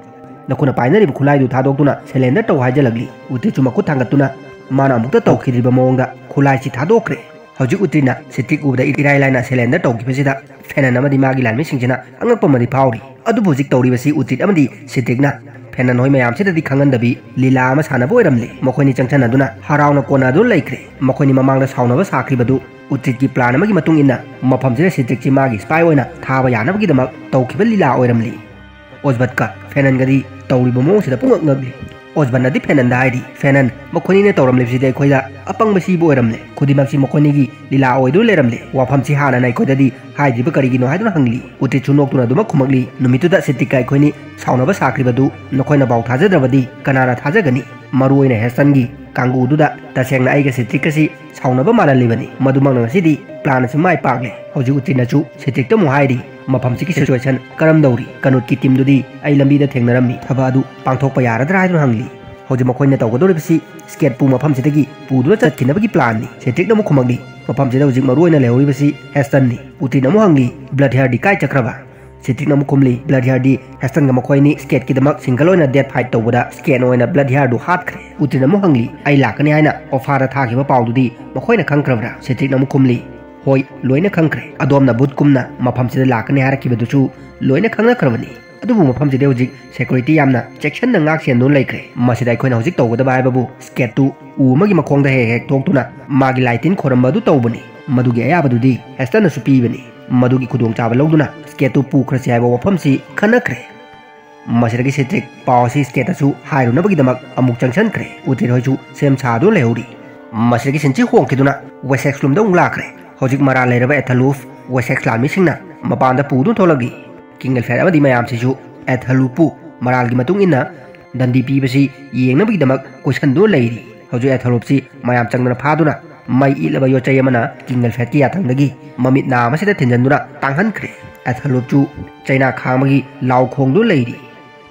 ꯅꯈꯣꯏꯅ ꯄꯥꯏꯅꯔꯤꯕ ꯈꯨꯠꯂꯥꯏꯗꯨ ꯊꯥꯗꯣꯛꯇꯨꯅ ꯁꯦꯂꯦꯟꯗꯔ ꯇꯧ" ꯍꯥꯏꯖꯜꯂꯛꯂꯤ꯫ ꯎꯇ꯭ꯔꯤꯠꯁꯨ ꯃꯈꯨꯠ ꯊꯥꯡꯒꯠꯇꯨꯅ ꯃꯥꯅ ꯑꯃꯨꯛꯇ ꯇꯧꯈꯤꯗ꯭ꯔꯤꯕ ꯃꯑꯣꯡꯗ ꯈꯨꯠꯂꯥꯏꯁꯤ ꯊꯥꯗꯣꯛꯈ꯭ꯔꯦ꯫ ꯍꯧꯖꯤꯛ ꯎꯇ꯭ꯔꯤꯠꯅ ꯁꯤꯇ꯭ꯔꯤꯛ ꯎꯕꯗ ꯏꯔꯥꯏ ꯂꯥꯏꯅ ꯁꯦꯂꯦꯟꯗꯔ ꯇꯧꯈꯤꯕꯁꯤꯗ ꯐꯦꯅꯟ ꯑꯃꯗꯤ ꯃꯥꯒꯤ ꯂꯥꯟꯃꯤꯁꯤꯡꯁꯤꯅ ꯑꯉꯛꯄ ꯑꯃꯗꯤ ꯐꯥꯎꯔꯤ꯫ ꯑꯗꯨꯕꯨ ꯍꯧꯖꯤꯛ ꯇꯧꯔꯤꯕꯁꯤ ꯎꯇ꯭ꯔꯤꯠ ꯑꯃꯗꯤ ꯁꯤꯇ꯭ꯔꯤꯛꯅ ꯐꯦꯅꯟ ꯍꯣꯏ ꯃꯌꯥꯝꯁꯤꯗꯗꯤ ꯈꯪꯍꯟꯗꯕꯤ ꯂꯤꯂꯥ ꯑꯃ ꯁꯥꯟꯅꯕ ꯑꯣꯏꯔꯝꯂꯦ꯫ ꯃꯈꯣꯏꯅꯤ ꯆꯪꯁꯟꯅꯗꯨꯅ ꯍꯔꯥꯎꯅ ꯀꯣꯟꯅꯗꯨꯅ ꯂꯩꯈ꯭ꯔꯦ꯫ ꯃꯈꯣꯏꯅꯤ ꯃꯃꯥꯡꯗ ꯁꯥꯎꯅꯕ ꯁꯥꯈ꯭ꯔꯤꯕꯗꯨ ꯎꯇ꯭ꯔꯤꯠꯀꯤ ꯄ꯭ꯂꯥꯟ ꯑꯃꯒꯤ ꯃꯇꯨꯡ ꯏꯟꯅ ꯃꯐꯝꯁꯤꯗ ꯁꯤꯇ꯭ꯔꯤꯛꯁꯤ ꯃꯥꯒꯤ ꯁ꯭ꯄꯥꯏ ꯑꯣꯏꯅ ꯊꯥꯕ ꯌꯥꯅꯕꯒꯤꯗꯃꯛ ꯇꯧꯈꯤꯕ ꯂꯤꯂꯥ ꯑꯣꯏꯔꯝꯂꯤ꯫ ꯑꯣꯁꯕꯠꯀ ꯐꯦꯅꯟꯒꯗꯤ ꯇꯧꯔꯤꯕ ꯃꯑꯣꯡꯁꯤꯗ ꯄꯨꯡꯉꯛ ꯉꯛꯂꯤ꯫ ꯑꯣꯁꯕꯠꯅꯗꯤ ꯐꯦꯅꯟꯗ ꯍꯥꯏꯔꯤ, "ꯐꯦꯅꯟ, ꯃꯈꯣꯏꯅꯤꯅ ꯇꯧꯔꯝꯂꯤꯕꯁꯤꯗꯤ ꯑꯩꯈꯣꯏꯗ ꯑꯄꯪꯕ ꯁꯤꯕ ꯑꯣꯏꯔꯝꯂꯦ꯫ ꯈꯨꯗꯤꯡꯃꯛꯁꯤ ꯃꯈꯣꯏꯅꯤꯒꯤ ꯂꯤꯂꯥ ꯑꯣꯏꯗꯨꯅ ꯂꯩꯔꯝꯂꯦ꯫ ꯋꯥꯐꯝꯁꯤ ꯍꯥꯟꯅꯅ ꯑꯩꯈꯣꯏꯗꯗꯤ ꯍꯥꯏꯗ꯭ꯔꯤꯕ ꯀꯔꯤꯒꯤꯅꯣ?" ꯍꯥꯏꯗꯨꯅ ꯍꯪꯂꯤ꯫ ꯎꯇ꯭ꯔꯤꯠꯁꯨ ꯅꯣꯛꯇꯨꯅ ꯑꯗꯨꯃꯛ ꯈꯨꯝꯃꯛꯂꯤ, "ꯅꯨꯃꯤꯠꯇꯨꯗ ꯁꯤꯇ꯭ꯔꯤꯛꯀ ꯑꯩꯈꯣꯏꯅꯤ ꯁꯥꯎꯅꯕ ꯁꯥꯈ꯭ꯔꯤꯕꯗꯨ ꯅꯈꯣꯏꯅꯐꯥꯎ ꯊꯥꯖꯗ꯭ꯔꯕꯗꯤ ꯀꯅꯥꯅ ꯊꯥꯖꯒꯅꯤ?" ꯃꯔꯨ ꯑꯣꯏꯅ ꯍꯦꯁꯇꯟꯒꯤ ꯀꯥꯡꯕꯨꯗꯨꯗ ꯇꯁꯦꯡꯅ ꯑꯩꯒ ꯁꯤꯇ꯭ꯔꯤꯛꯀꯁꯤ ꯁꯥꯎꯅꯕ ꯃꯥꯜꯍꯜꯂꯤꯕꯅꯤ꯫ ꯃꯗꯨꯃꯛꯅ ꯉꯁꯤꯗꯤ ꯄ꯭ꯂꯥꯟ ꯑꯁꯤ ꯃꯥꯏ ꯄꯥꯛꯂꯦ꯫ ꯍꯧꯖꯤꯛ ꯎꯇ꯭ꯔꯤꯠꯅꯁꯨ ꯁꯤꯇ꯭ꯔꯤꯛꯇ ꯑꯃꯨꯛ ꯍꯥꯏꯔꯤ, ꯃꯐꯝꯁꯤꯒꯤ ꯁꯤꯆꯨꯋꯦꯁꯟ ꯀꯔꯝꯗꯧꯔꯤ? ꯀꯅꯨꯠꯀꯤ ꯇꯤꯝꯗꯨꯗꯤ ꯑꯩ ꯂꯝꯕꯤꯗ ꯊꯦꯡꯅꯔꯝꯃꯤ, ꯊꯕꯛ ꯑꯗꯨ ꯄꯥꯡꯊꯣꯛꯄ ꯌꯥꯔꯗ꯭ꯔꯥ ꯍꯥꯏꯗꯨꯅ ꯍꯪꯂꯤ꯫ ꯍꯧꯖꯤꯛ ꯃꯈꯣꯏꯅ ꯇꯧꯒꯗꯧꯔꯤꯕꯁꯤ ꯁ꯭ꯀꯦꯠꯄꯨ ꯃꯐꯝꯁꯤꯗꯒꯤ ꯄꯨꯗꯨꯅ ꯆꯠꯈꯤꯅꯕꯒꯤ ꯄ꯭ꯂꯥꯟꯅꯤ꯫ ꯁꯤꯇ꯭ꯔꯤꯛꯅ ꯑꯃꯨꯛ ꯈꯨꯝꯃꯛꯂꯤ, ꯃꯐꯝꯁꯤꯗ ꯍꯧꯖꯤꯛ ꯃꯔꯨ ꯑꯣꯏꯅ ꯂꯩꯍꯧꯔꯤꯕꯁꯤ ꯍꯦꯁꯇꯟꯅꯤ꯫ ꯎꯇ꯭ꯔꯤꯠꯅ ꯑꯃꯨꯛ ꯍꯪꯂꯤ, ꯕ꯭ꯂꯠ ꯍꯤꯌꯔꯗꯤ ꯀꯥꯏ ꯆꯠꯈ꯭ꯔꯕ? ꯁꯤꯇ꯭ꯔꯤꯛꯅ ꯑꯃꯨꯛ ꯈꯨꯝꯂꯤ, ꯕ꯭ꯂꯠ ꯍꯤꯌꯔꯗꯤ ꯍꯦꯁꯇꯟꯒ ꯃꯈꯣꯏ ꯑꯅꯤ ꯁ꯭ꯀꯦꯠꯀꯤꯗꯃꯛ ꯁꯤꯡꯒꯜ ꯑꯣꯏꯅ ꯗꯦꯠ ꯐꯥꯏꯠ ꯇꯧꯕꯗ ꯁ꯭ꯀꯦꯠꯅ ꯑꯣꯏꯅ ꯕ꯭ꯂꯠ ꯍꯤꯌꯔꯗꯨ ꯍꯥꯠꯈ꯭ꯔꯦ꯫ ꯎꯇ꯭ꯔꯤꯠꯅ ꯑꯃꯨꯛ ꯍꯪꯂꯤ, ꯑꯩ ꯂꯥꯛꯀꯅꯤ ꯍꯥꯏꯅ ꯑꯣꯐꯥꯔꯗ ꯊꯥꯈꯤꯕ ꯄꯥꯎꯗꯨꯗꯤ ꯃꯈꯣꯏꯅ ꯈꯪꯈ꯭ꯔꯕ꯭ꯔꯥ? ꯁꯤꯇ꯭ꯔꯤꯛꯅ ꯑꯃꯨꯛ ꯈꯨꯝꯂꯤ, ꯍꯣꯏ, ꯂꯣꯏꯅ ꯈꯪꯈ꯭ꯔꯦ꯫ ꯑꯗꯣꯝꯅ ꯚꯨꯠ ꯀꯨꯝꯅ ꯃꯐꯝꯁꯤꯗ ꯂꯥꯛꯀꯅꯤ ꯍꯥꯏꯔꯛꯈꯤꯕꯗꯨꯁꯨ ꯂꯣꯏꯅ ꯈꯪꯅꯈ꯭ꯔꯕꯅꯤ꯫ ꯑꯗꯨꯕꯨ ꯃꯐꯝꯁꯤꯗ ꯍꯧꯖꯤꯛ ꯁꯦꯀ꯭ꯌꯨꯔꯤꯇꯤ ꯌꯥꯝꯅ ꯆꯦꯛꯁꯤꯟꯅ ꯉꯥꯛ ꯁꯦꯟꯗꯨꯅ ꯂꯩꯈ꯭ꯔꯦ꯫ ꯃꯁꯤꯗ ꯑꯩꯈꯣꯏꯅ ꯍꯧꯖꯤꯛ ꯇꯧꯒꯗꯕ ꯍꯥꯏꯕꯕꯨ ꯁ꯭ꯀꯦꯠꯇꯨ ꯎ ꯑꯃꯒꯤ ꯃꯈꯣꯡꯗ ꯍꯦꯛ ꯍꯦꯛ ꯊꯣꯛꯇꯨꯅ ꯃꯥꯒꯤ ꯂꯥꯏ ꯇꯤꯟ ꯈꯣꯏꯔꯝꯕ ꯑꯗꯨ ꯇꯧꯕꯅꯤ꯫ ꯃꯗꯨꯒꯤ ꯑꯌꯥꯕꯗꯨꯗꯤ ꯍꯦꯁꯇꯟꯅꯁꯨ ꯄꯤꯕꯅꯤ꯫ ꯃꯗꯨꯒꯤ ꯈꯨꯗꯣꯡꯆꯥꯕ ꯂꯧꯗꯨꯅ ꯁ꯭ꯀꯦꯠꯇꯨ ꯄꯨꯈ꯭ꯔꯁꯤ ꯍꯥꯏꯕ ꯋꯥꯐꯝꯁꯤ ꯈꯟꯅꯈ꯭ꯔꯦ꯫ ꯃꯁꯤꯗꯒꯤ ꯁꯤꯇ꯭ꯔꯤꯛ ꯄꯥꯎ ꯑꯁꯤ ꯁ꯭ꯀꯦꯠꯇꯁꯨ ꯍꯥꯏꯔꯨꯅꯕꯒꯤꯗꯃꯛ ꯑꯃꯨꯛ ꯆꯪꯁꯤꯟꯈ꯭ꯔꯦ꯫ ꯎꯇ꯭ꯔꯤꯠ ꯍꯣꯏꯁꯨ ꯁꯦꯝ ꯁꯥꯗꯨꯅ ꯂꯩꯍꯧꯔꯤ꯫ ꯃꯁꯤꯗꯒꯤ ꯁꯤꯟꯁꯤ ꯍꯣꯡꯈꯤꯗꯨꯅ ꯋꯦꯁꯦꯛꯁ ꯂꯣꯝꯗ ꯑꯃꯨꯛ ꯂꯥꯛꯈ꯭ꯔꯦ꯫ ꯍꯧꯖꯤꯛ ꯃꯔꯥꯜ ꯂꯩꯔꯕ ꯑꯦꯊꯂꯨꯐ ꯋꯦꯁꯦꯛꯁ ꯂꯥꯟꯃꯤꯁꯤꯡꯅ ꯃꯄꯥꯟꯗ ꯄꯨꯗꯨꯅ ꯊꯣꯛꯂꯛꯂꯤ꯫ ꯀꯤꯡ ꯑꯦꯜꯐ꯭ꯔꯦꯗ ꯑꯃꯗꯤ ꯃꯌꯥꯝꯁꯤꯁꯨ ꯑꯦꯊꯂꯨꯞꯄꯨ ꯃꯔꯥꯜꯒꯤ ꯃꯇꯨꯡ ꯏꯟꯅ ꯗꯟꯗꯤ ꯄꯤꯕꯁꯤ ꯌꯦꯡꯅꯕꯒꯤꯗꯃꯛ ꯀꯣꯏꯁꯟꯗꯨꯅ ꯂꯩꯔꯤ꯫ ꯍꯧꯖꯤꯛ ꯑꯦꯊꯂꯨꯞꯁꯤ ꯃꯌꯥꯝ ꯆꯪꯗꯅ ꯐꯥꯗꯨꯅ ꯃꯩ ꯏꯠꯂꯕ ꯌꯣꯠꯆꯩ ꯑꯃꯅ ꯀꯤꯡ ꯑꯦꯜꯐ꯭ꯔꯦꯗꯀꯤ ꯌꯥꯊꯪꯗꯒꯤ ꯃꯃꯤꯠ ꯅꯥ ꯑꯃꯁꯤꯗ ꯊꯤꯟꯖꯤꯟꯗꯨꯅ ꯇꯥꯡꯍꯟꯈ꯭ꯔꯦ꯫ ꯑꯦꯊꯂꯨꯞꯁꯨ ꯆꯩꯅꯥ ꯈꯥꯡꯕꯒꯤ ꯂꯥꯎ ꯈꯣꯡꯗꯨꯅ ꯂꯩꯔꯤ꯫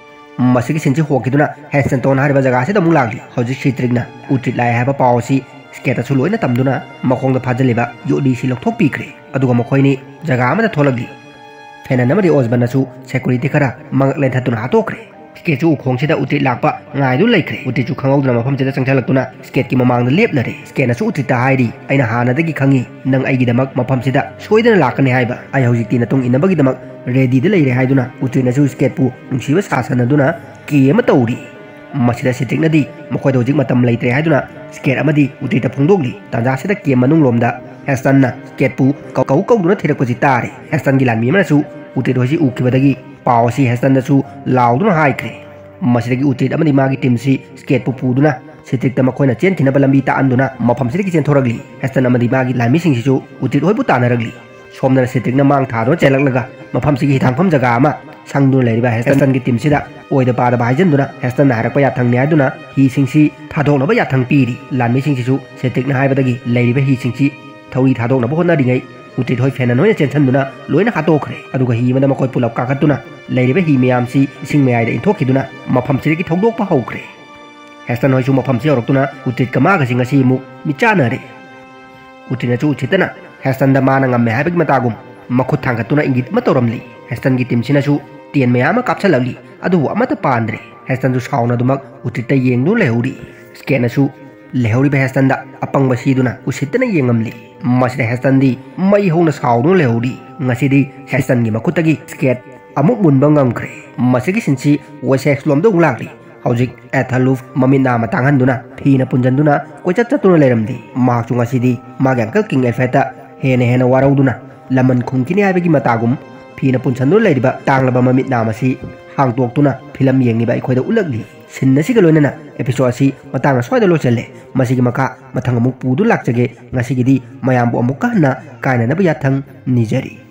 ꯃꯁꯤꯒꯤ ꯁꯤꯟꯁꯤ ꯍꯣꯡꯈꯤꯗꯨꯅ ꯍꯦꯁꯇꯟꯇꯣꯟ ꯍꯥꯏꯔꯤꯕ ꯖꯒꯥꯁꯤꯗ ꯑꯃꯨꯛ ꯂꯥꯛꯂꯤ꯫ ꯍꯧꯖꯤꯛ ꯁꯤꯇ꯭ꯔꯤꯛꯅ ꯎꯇ꯭ꯔꯤꯠ ꯂꯥꯛꯑꯦ ꯍꯥꯏꯕ ꯄꯥꯎ ꯑꯁꯤ ꯁ꯭ꯀꯦꯠꯇꯁꯨ ꯂꯣꯏꯅ ꯇꯝꯗꯨꯅ ꯃꯈꯣꯡꯗ ꯐꯥꯖꯤꯜꯂꯤꯕ ꯌꯣꯠꯂꯤꯁꯤ ꯂꯧꯊꯣꯛꯄꯤꯈ꯭ꯔꯦ꯫ ꯑꯗꯨꯒ ꯃꯈꯣꯏꯅꯤ ꯖꯒꯥ ꯑꯃꯗ ꯊꯣꯛꯂꯛꯂꯤ꯫ ꯐꯦꯅꯟ ꯑꯃꯗꯤ ꯑꯣꯁꯕꯟꯅꯁꯨ ꯁꯦꯀ꯭ꯌꯨꯔꯤꯇꯤ ꯈꯔ ꯃꯉꯛ ꯂꯦꯟꯊꯠꯇꯨꯅ ꯍꯥꯠꯇꯣꯛꯈ꯭ꯔꯦ꯫ ꯁ꯭ꯀꯦꯠꯁꯨ ꯎꯈꯣꯡꯁꯤꯗ ꯎꯇ꯭ꯔꯤꯠ ꯂꯥꯛꯄ ꯉꯥꯏꯗꯨꯅ ꯂꯩꯈ꯭ꯔꯦ꯫ ꯎꯇ꯭ꯔꯤꯠꯁꯨ ꯈꯪꯍꯧꯗꯅ ꯃꯐꯝꯁꯤꯗ ꯆꯪꯁꯤꯜꯂꯛꯇꯨꯅ ꯁ꯭ꯀꯦꯠꯀꯤ ꯃꯃꯥꯡꯗ ꯂꯦꯞꯂꯔꯦ꯫ ꯁ꯭ꯀꯦꯠꯅꯁꯨ ꯎꯇ꯭ꯔꯤꯠꯇ ꯍꯥꯏꯔꯤ, ꯑꯩꯅ ꯍꯥꯟꯅꯗꯒꯤ ꯈꯪꯉꯤ, ꯅꯪ ꯑꯩꯒꯤꯗꯃꯛ ꯃꯐꯝꯁꯤꯗ ꯁꯣꯏꯗꯅ ꯂꯥꯛꯀꯅꯤ ꯍꯥꯏꯕ꯫ ꯑꯩ ꯍꯧꯖꯤꯛꯇꯤ ꯅꯇꯨꯡ ꯏꯟꯅꯕꯒꯤꯗꯃꯛ ꯔꯦꯗꯤꯗ ꯂꯩꯔꯦ ꯍꯥꯏꯗꯨꯅ ꯎꯇ꯭ꯔꯤꯠꯅꯁꯨ ꯁ꯭ꯀꯦꯠꯄꯨ ꯅꯨꯡꯁꯤꯕ ꯁꯥꯁꯟꯅꯗꯨꯅ ꯀꯦ ꯑꯃ ꯇꯧꯔꯤ꯫ ꯃꯁꯤꯗ ꯁꯤꯇ꯭ꯔꯤꯛꯅꯗꯤ ꯃꯈꯣꯏꯗ ꯍꯧꯖꯤꯛ ꯃꯇꯝ ꯂꯩꯇ꯭ꯔꯦ ꯍꯥꯏꯗꯨꯅ ꯁ꯭ꯀꯦꯠ ꯑꯃꯗꯤ ꯎꯇ꯭ꯔꯤꯠꯇ ꯐꯣꯡꯗꯣꯛꯂꯤ꯫ ꯇꯥꯟꯖꯥꯁꯤꯗ ꯀꯦ ꯃꯅꯨꯡꯂꯣꯝꯗ ꯍꯦꯁꯇꯟꯅ ꯁ꯭ꯀꯦꯠꯄꯨ ꯀꯧ ꯀꯧ ꯀꯧꯗꯨꯅ ꯊꯤꯔꯛꯄꯁꯤ ꯇꯥꯔꯦ꯫ ꯍꯦꯁꯇꯟꯒꯤ ꯂꯥꯟꯃꯤ ꯑꯃꯅꯁꯨ ꯎꯇ꯭ꯔꯤꯠ ꯍꯣꯏꯁꯤ ꯎꯈꯤꯕꯗꯒꯤ ꯄꯥꯎ ꯑꯁꯤ ꯍꯦꯁꯇꯟꯗꯁꯨ ꯂꯥꯎꯗꯨꯅ ꯍꯥꯏꯈ꯭ꯔꯦ꯫ ꯃꯁꯤꯗꯒꯤ ꯎꯇ꯭ꯔꯤꯠ ꯑꯃꯗꯤ ꯃꯥꯒꯤ ꯇꯤꯝꯁꯤ ꯁ꯭ꯀꯦꯠꯄꯨ ꯄꯨꯗꯨꯅ ꯁꯤꯇ꯭ꯔꯤꯛꯇ ꯃꯈꯣꯏꯅ ꯆꯦꯟꯈꯤꯅꯕ ꯂꯝꯕꯤ ꯇꯥꯛꯍꯟꯗꯨꯅ ꯃꯐꯝꯁꯤꯗꯒꯤ ꯆꯦꯟꯊꯣꯔꯛꯂꯤ꯫ ꯍꯦꯁꯇꯟ ꯑꯃꯗꯤ ꯃꯥꯒꯤ ꯂꯥꯟꯃꯤꯁꯤꯡꯁꯤꯁꯨ ꯎꯇ꯭ꯔꯤꯠ ꯍꯣꯏꯕꯨ ꯇꯥꯟꯅꯔꯛꯂꯤ꯫ ꯁꯣꯝꯗꯅ ꯁꯤꯇ꯭ꯔꯤꯛꯅ ꯃꯥꯡ ꯊꯥꯗꯨꯅ ꯆꯦꯜꯂꯛꯂꯒ ꯃꯐꯝꯁꯤꯒꯤ ꯍꯤꯊꯥꯡꯐꯝ ꯖꯒꯥ ꯑꯃ ꯁꯪꯗꯨꯅ ꯂꯩꯔꯤꯕ ꯍꯦꯁꯇꯟꯒꯤ ꯇꯤꯝꯁꯤꯗ ꯑꯣꯏꯗ ꯄꯥꯗꯕ ꯍꯥꯏꯖꯟꯗꯨꯅ ꯍꯦꯁꯇꯟꯅ ꯍꯥꯏꯔꯛꯄ ꯌꯥꯊꯪꯅꯤ ꯍꯥꯏꯗꯨꯅ ꯍꯤꯁꯤꯡꯁꯤ ꯊꯥꯗꯣꯛꯅꯕ ꯌꯥꯊꯪ ꯄꯤꯔꯤ꯫ ꯂꯥꯟꯃꯤꯁꯤꯡꯁꯤꯁꯨ ꯁꯦꯇ꯭ꯔꯤꯛꯅ ꯍꯥꯏꯕꯗꯒꯤ ꯂꯩꯔꯤꯕ ꯍꯤꯁꯤꯡꯁꯤ ꯊꯧꯔꯤ ꯊꯥꯗꯣꯛꯅꯕ ꯍꯣꯠꯅꯔꯤꯉꯩ ꯎꯇ꯭ꯔꯤꯠ ꯍꯣꯏ ꯐꯦꯅꯟ ꯍꯣꯏꯅ ꯆꯦꯟꯁꯤꯟꯗꯨꯅ ꯂꯣꯏꯅ ꯍꯥꯠꯇꯣꯛꯈ꯭ꯔꯦ꯫ ꯑꯗꯨꯒ ꯍꯤ ꯑꯃꯗ ꯃꯈꯣꯏ ꯄꯨꯂꯞ ꯀꯥꯈꯠꯇꯨꯅ ꯂꯩꯔꯤꯕ ꯍꯤ ꯃꯌꯥꯝꯁꯤ ꯏꯁꯤꯡ ꯃꯌꯥꯏꯗ ꯏꯟꯊꯣꯛꯈꯤꯗꯨꯅ ꯃꯐꯝꯁꯤꯗꯒꯤ ꯊꯧꯗꯣꯛꯄ ꯍꯧꯈ꯭ꯔꯦ꯫ ꯍꯦꯁꯇꯟ ꯍꯣꯏꯁꯨ ꯃꯐꯝꯁꯤ ꯌꯧꯔꯛꯇꯨꯅ ꯎꯇ꯭ꯔꯤꯠꯀ ꯃꯥꯒꯁꯤ ꯉꯁꯤ ꯑꯃꯨꯛ ꯃꯤꯠꯆꯥꯟꯅꯔꯦ꯫ ꯎꯇ꯭ꯔꯤꯠꯅꯁꯨ ꯎꯁꯤꯠꯇꯅ ꯍꯦꯁꯇꯟꯗ ꯃꯥꯅ ꯉꯝꯃꯦ ꯍꯥꯏꯕꯒꯤ ꯃꯇꯥꯒꯨꯝ ꯃꯈꯨꯠ ꯊꯥꯡꯒꯠꯇꯨꯅ ꯏꯪꯒꯤꯠ ꯑꯃ ꯇꯧꯔꯝꯂꯤ꯫ ꯍꯦꯁꯇꯟꯒꯤ ꯇꯤꯝꯁꯤꯅꯁꯨ ꯇꯦꯟ ꯃꯌꯥꯝ ꯑꯃ ꯀꯥꯞꯁꯤꯜꯂꯛꯂꯤ, ꯑꯗꯨꯕꯨ ꯑꯃꯠꯇ ꯄꯥꯟꯗ꯭ꯔꯦ꯫ ꯍꯦꯁꯇꯟꯁꯨ ꯁꯥꯎꯅꯗꯨꯃꯛ ꯎꯇ꯭ꯔꯤꯠꯇ ꯌꯦꯡꯗꯨꯅ ꯂꯩꯍꯧꯔꯤ꯫ ꯁ꯭ꯀꯦꯠꯅꯁꯨ ꯂꯩꯍꯧꯔꯤꯕ ꯍꯦꯁꯇꯟꯗ ꯑꯄꯪꯕ ꯁꯤꯗꯨꯅ ꯎꯁꯤꯠꯇꯅ ꯌꯦꯡꯉꯝꯂꯤ꯫ ꯃꯁꯤꯗ ꯍꯦꯁꯇꯟꯗꯤ ꯃꯩ ꯍꯧꯅ ꯁꯥꯎꯗꯨꯅ ꯂꯩꯍꯧꯔꯤ꯫ ꯉꯁꯤꯗꯤ ꯍꯦꯁꯇꯟꯒꯤ ꯃꯈꯨꯠꯇꯒꯤ ꯁ꯭ꯀꯦꯠ ꯑꯃꯨꯛ ꯃꯨꯟꯕ ꯉꯝꯈ꯭ꯔꯦ꯫ ꯃꯁꯤꯒꯤ ꯁꯤꯟꯁꯤ ꯋꯦꯁꯦꯛꯁ ꯂꯣꯝꯗ ꯑꯃꯨꯛ ꯂꯥꯛꯂꯤ꯫ ꯍꯧꯖꯤꯛ ꯑꯦꯊꯂꯨꯐ ꯃꯃꯤꯠ ꯅꯥ ꯑꯃ ꯇꯥꯡꯍꯟꯗꯨꯅ ꯐꯤꯅ ꯄꯨꯟꯁꯤꯟꯗꯨꯅ ꯀꯣꯏꯆꯠ ꯆꯠꯇꯨꯅ ꯂꯩꯔꯝꯂꯤ꯫ ꯃꯍꯥꯛꯁꯨ ꯉꯁꯤꯗꯤ ꯃꯥꯒꯤ ꯑꯪꯀꯜ ꯀꯤꯡ ꯑꯦꯜꯐ꯭ꯔꯦꯗꯇ ꯍꯦꯟꯅ ꯍꯦꯟꯅ ꯋꯥꯔꯧꯗꯨꯅ ꯂꯃꯟ ꯈꯨꯝꯈꯤꯅꯤ ꯍꯥꯏꯕꯒꯤ ꯃꯇꯥꯒꯨꯝ ꯐꯤꯅ ꯄꯨꯟꯁꯤꯟꯗꯨꯅ ꯂꯩꯔꯤꯕ ꯇꯥꯡꯂꯕ ꯃꯃꯤꯠ ꯅꯥ ꯑꯁꯤ ꯍꯥꯡꯗꯣꯛꯇꯨꯅ ꯐꯤꯂꯝ ꯌꯦꯡꯂꯤꯕ ꯑꯩꯈꯣꯏꯗ ꯎꯠꯂꯛꯂꯤ꯫ ꯁꯤꯟ ꯑꯁꯤꯒ ꯂꯣꯏꯅꯅ ꯑꯦꯄꯤꯁꯣꯗ ꯑꯁꯤ ꯃꯇꯥꯡ ꯑꯁ꯭ꯋꯥꯏꯗ ꯂꯣꯏꯁꯤꯜꯂꯦ꯫ ꯃꯁꯤꯒꯤ ꯃꯈꯥ ꯃꯊꯪ ꯑꯃꯨꯛ ꯄꯨꯗꯨꯅ ꯂꯥꯛꯆꯒꯦ꯫ ꯉꯁꯤꯒꯤꯗꯤ ꯃꯌꯥꯝꯕꯨ ꯑꯃꯨꯛꯀ ꯍꯟꯅ ꯀꯥꯏꯅꯅꯕ ꯌꯥꯊꯪ ꯅꯤꯖꯔꯤ꯫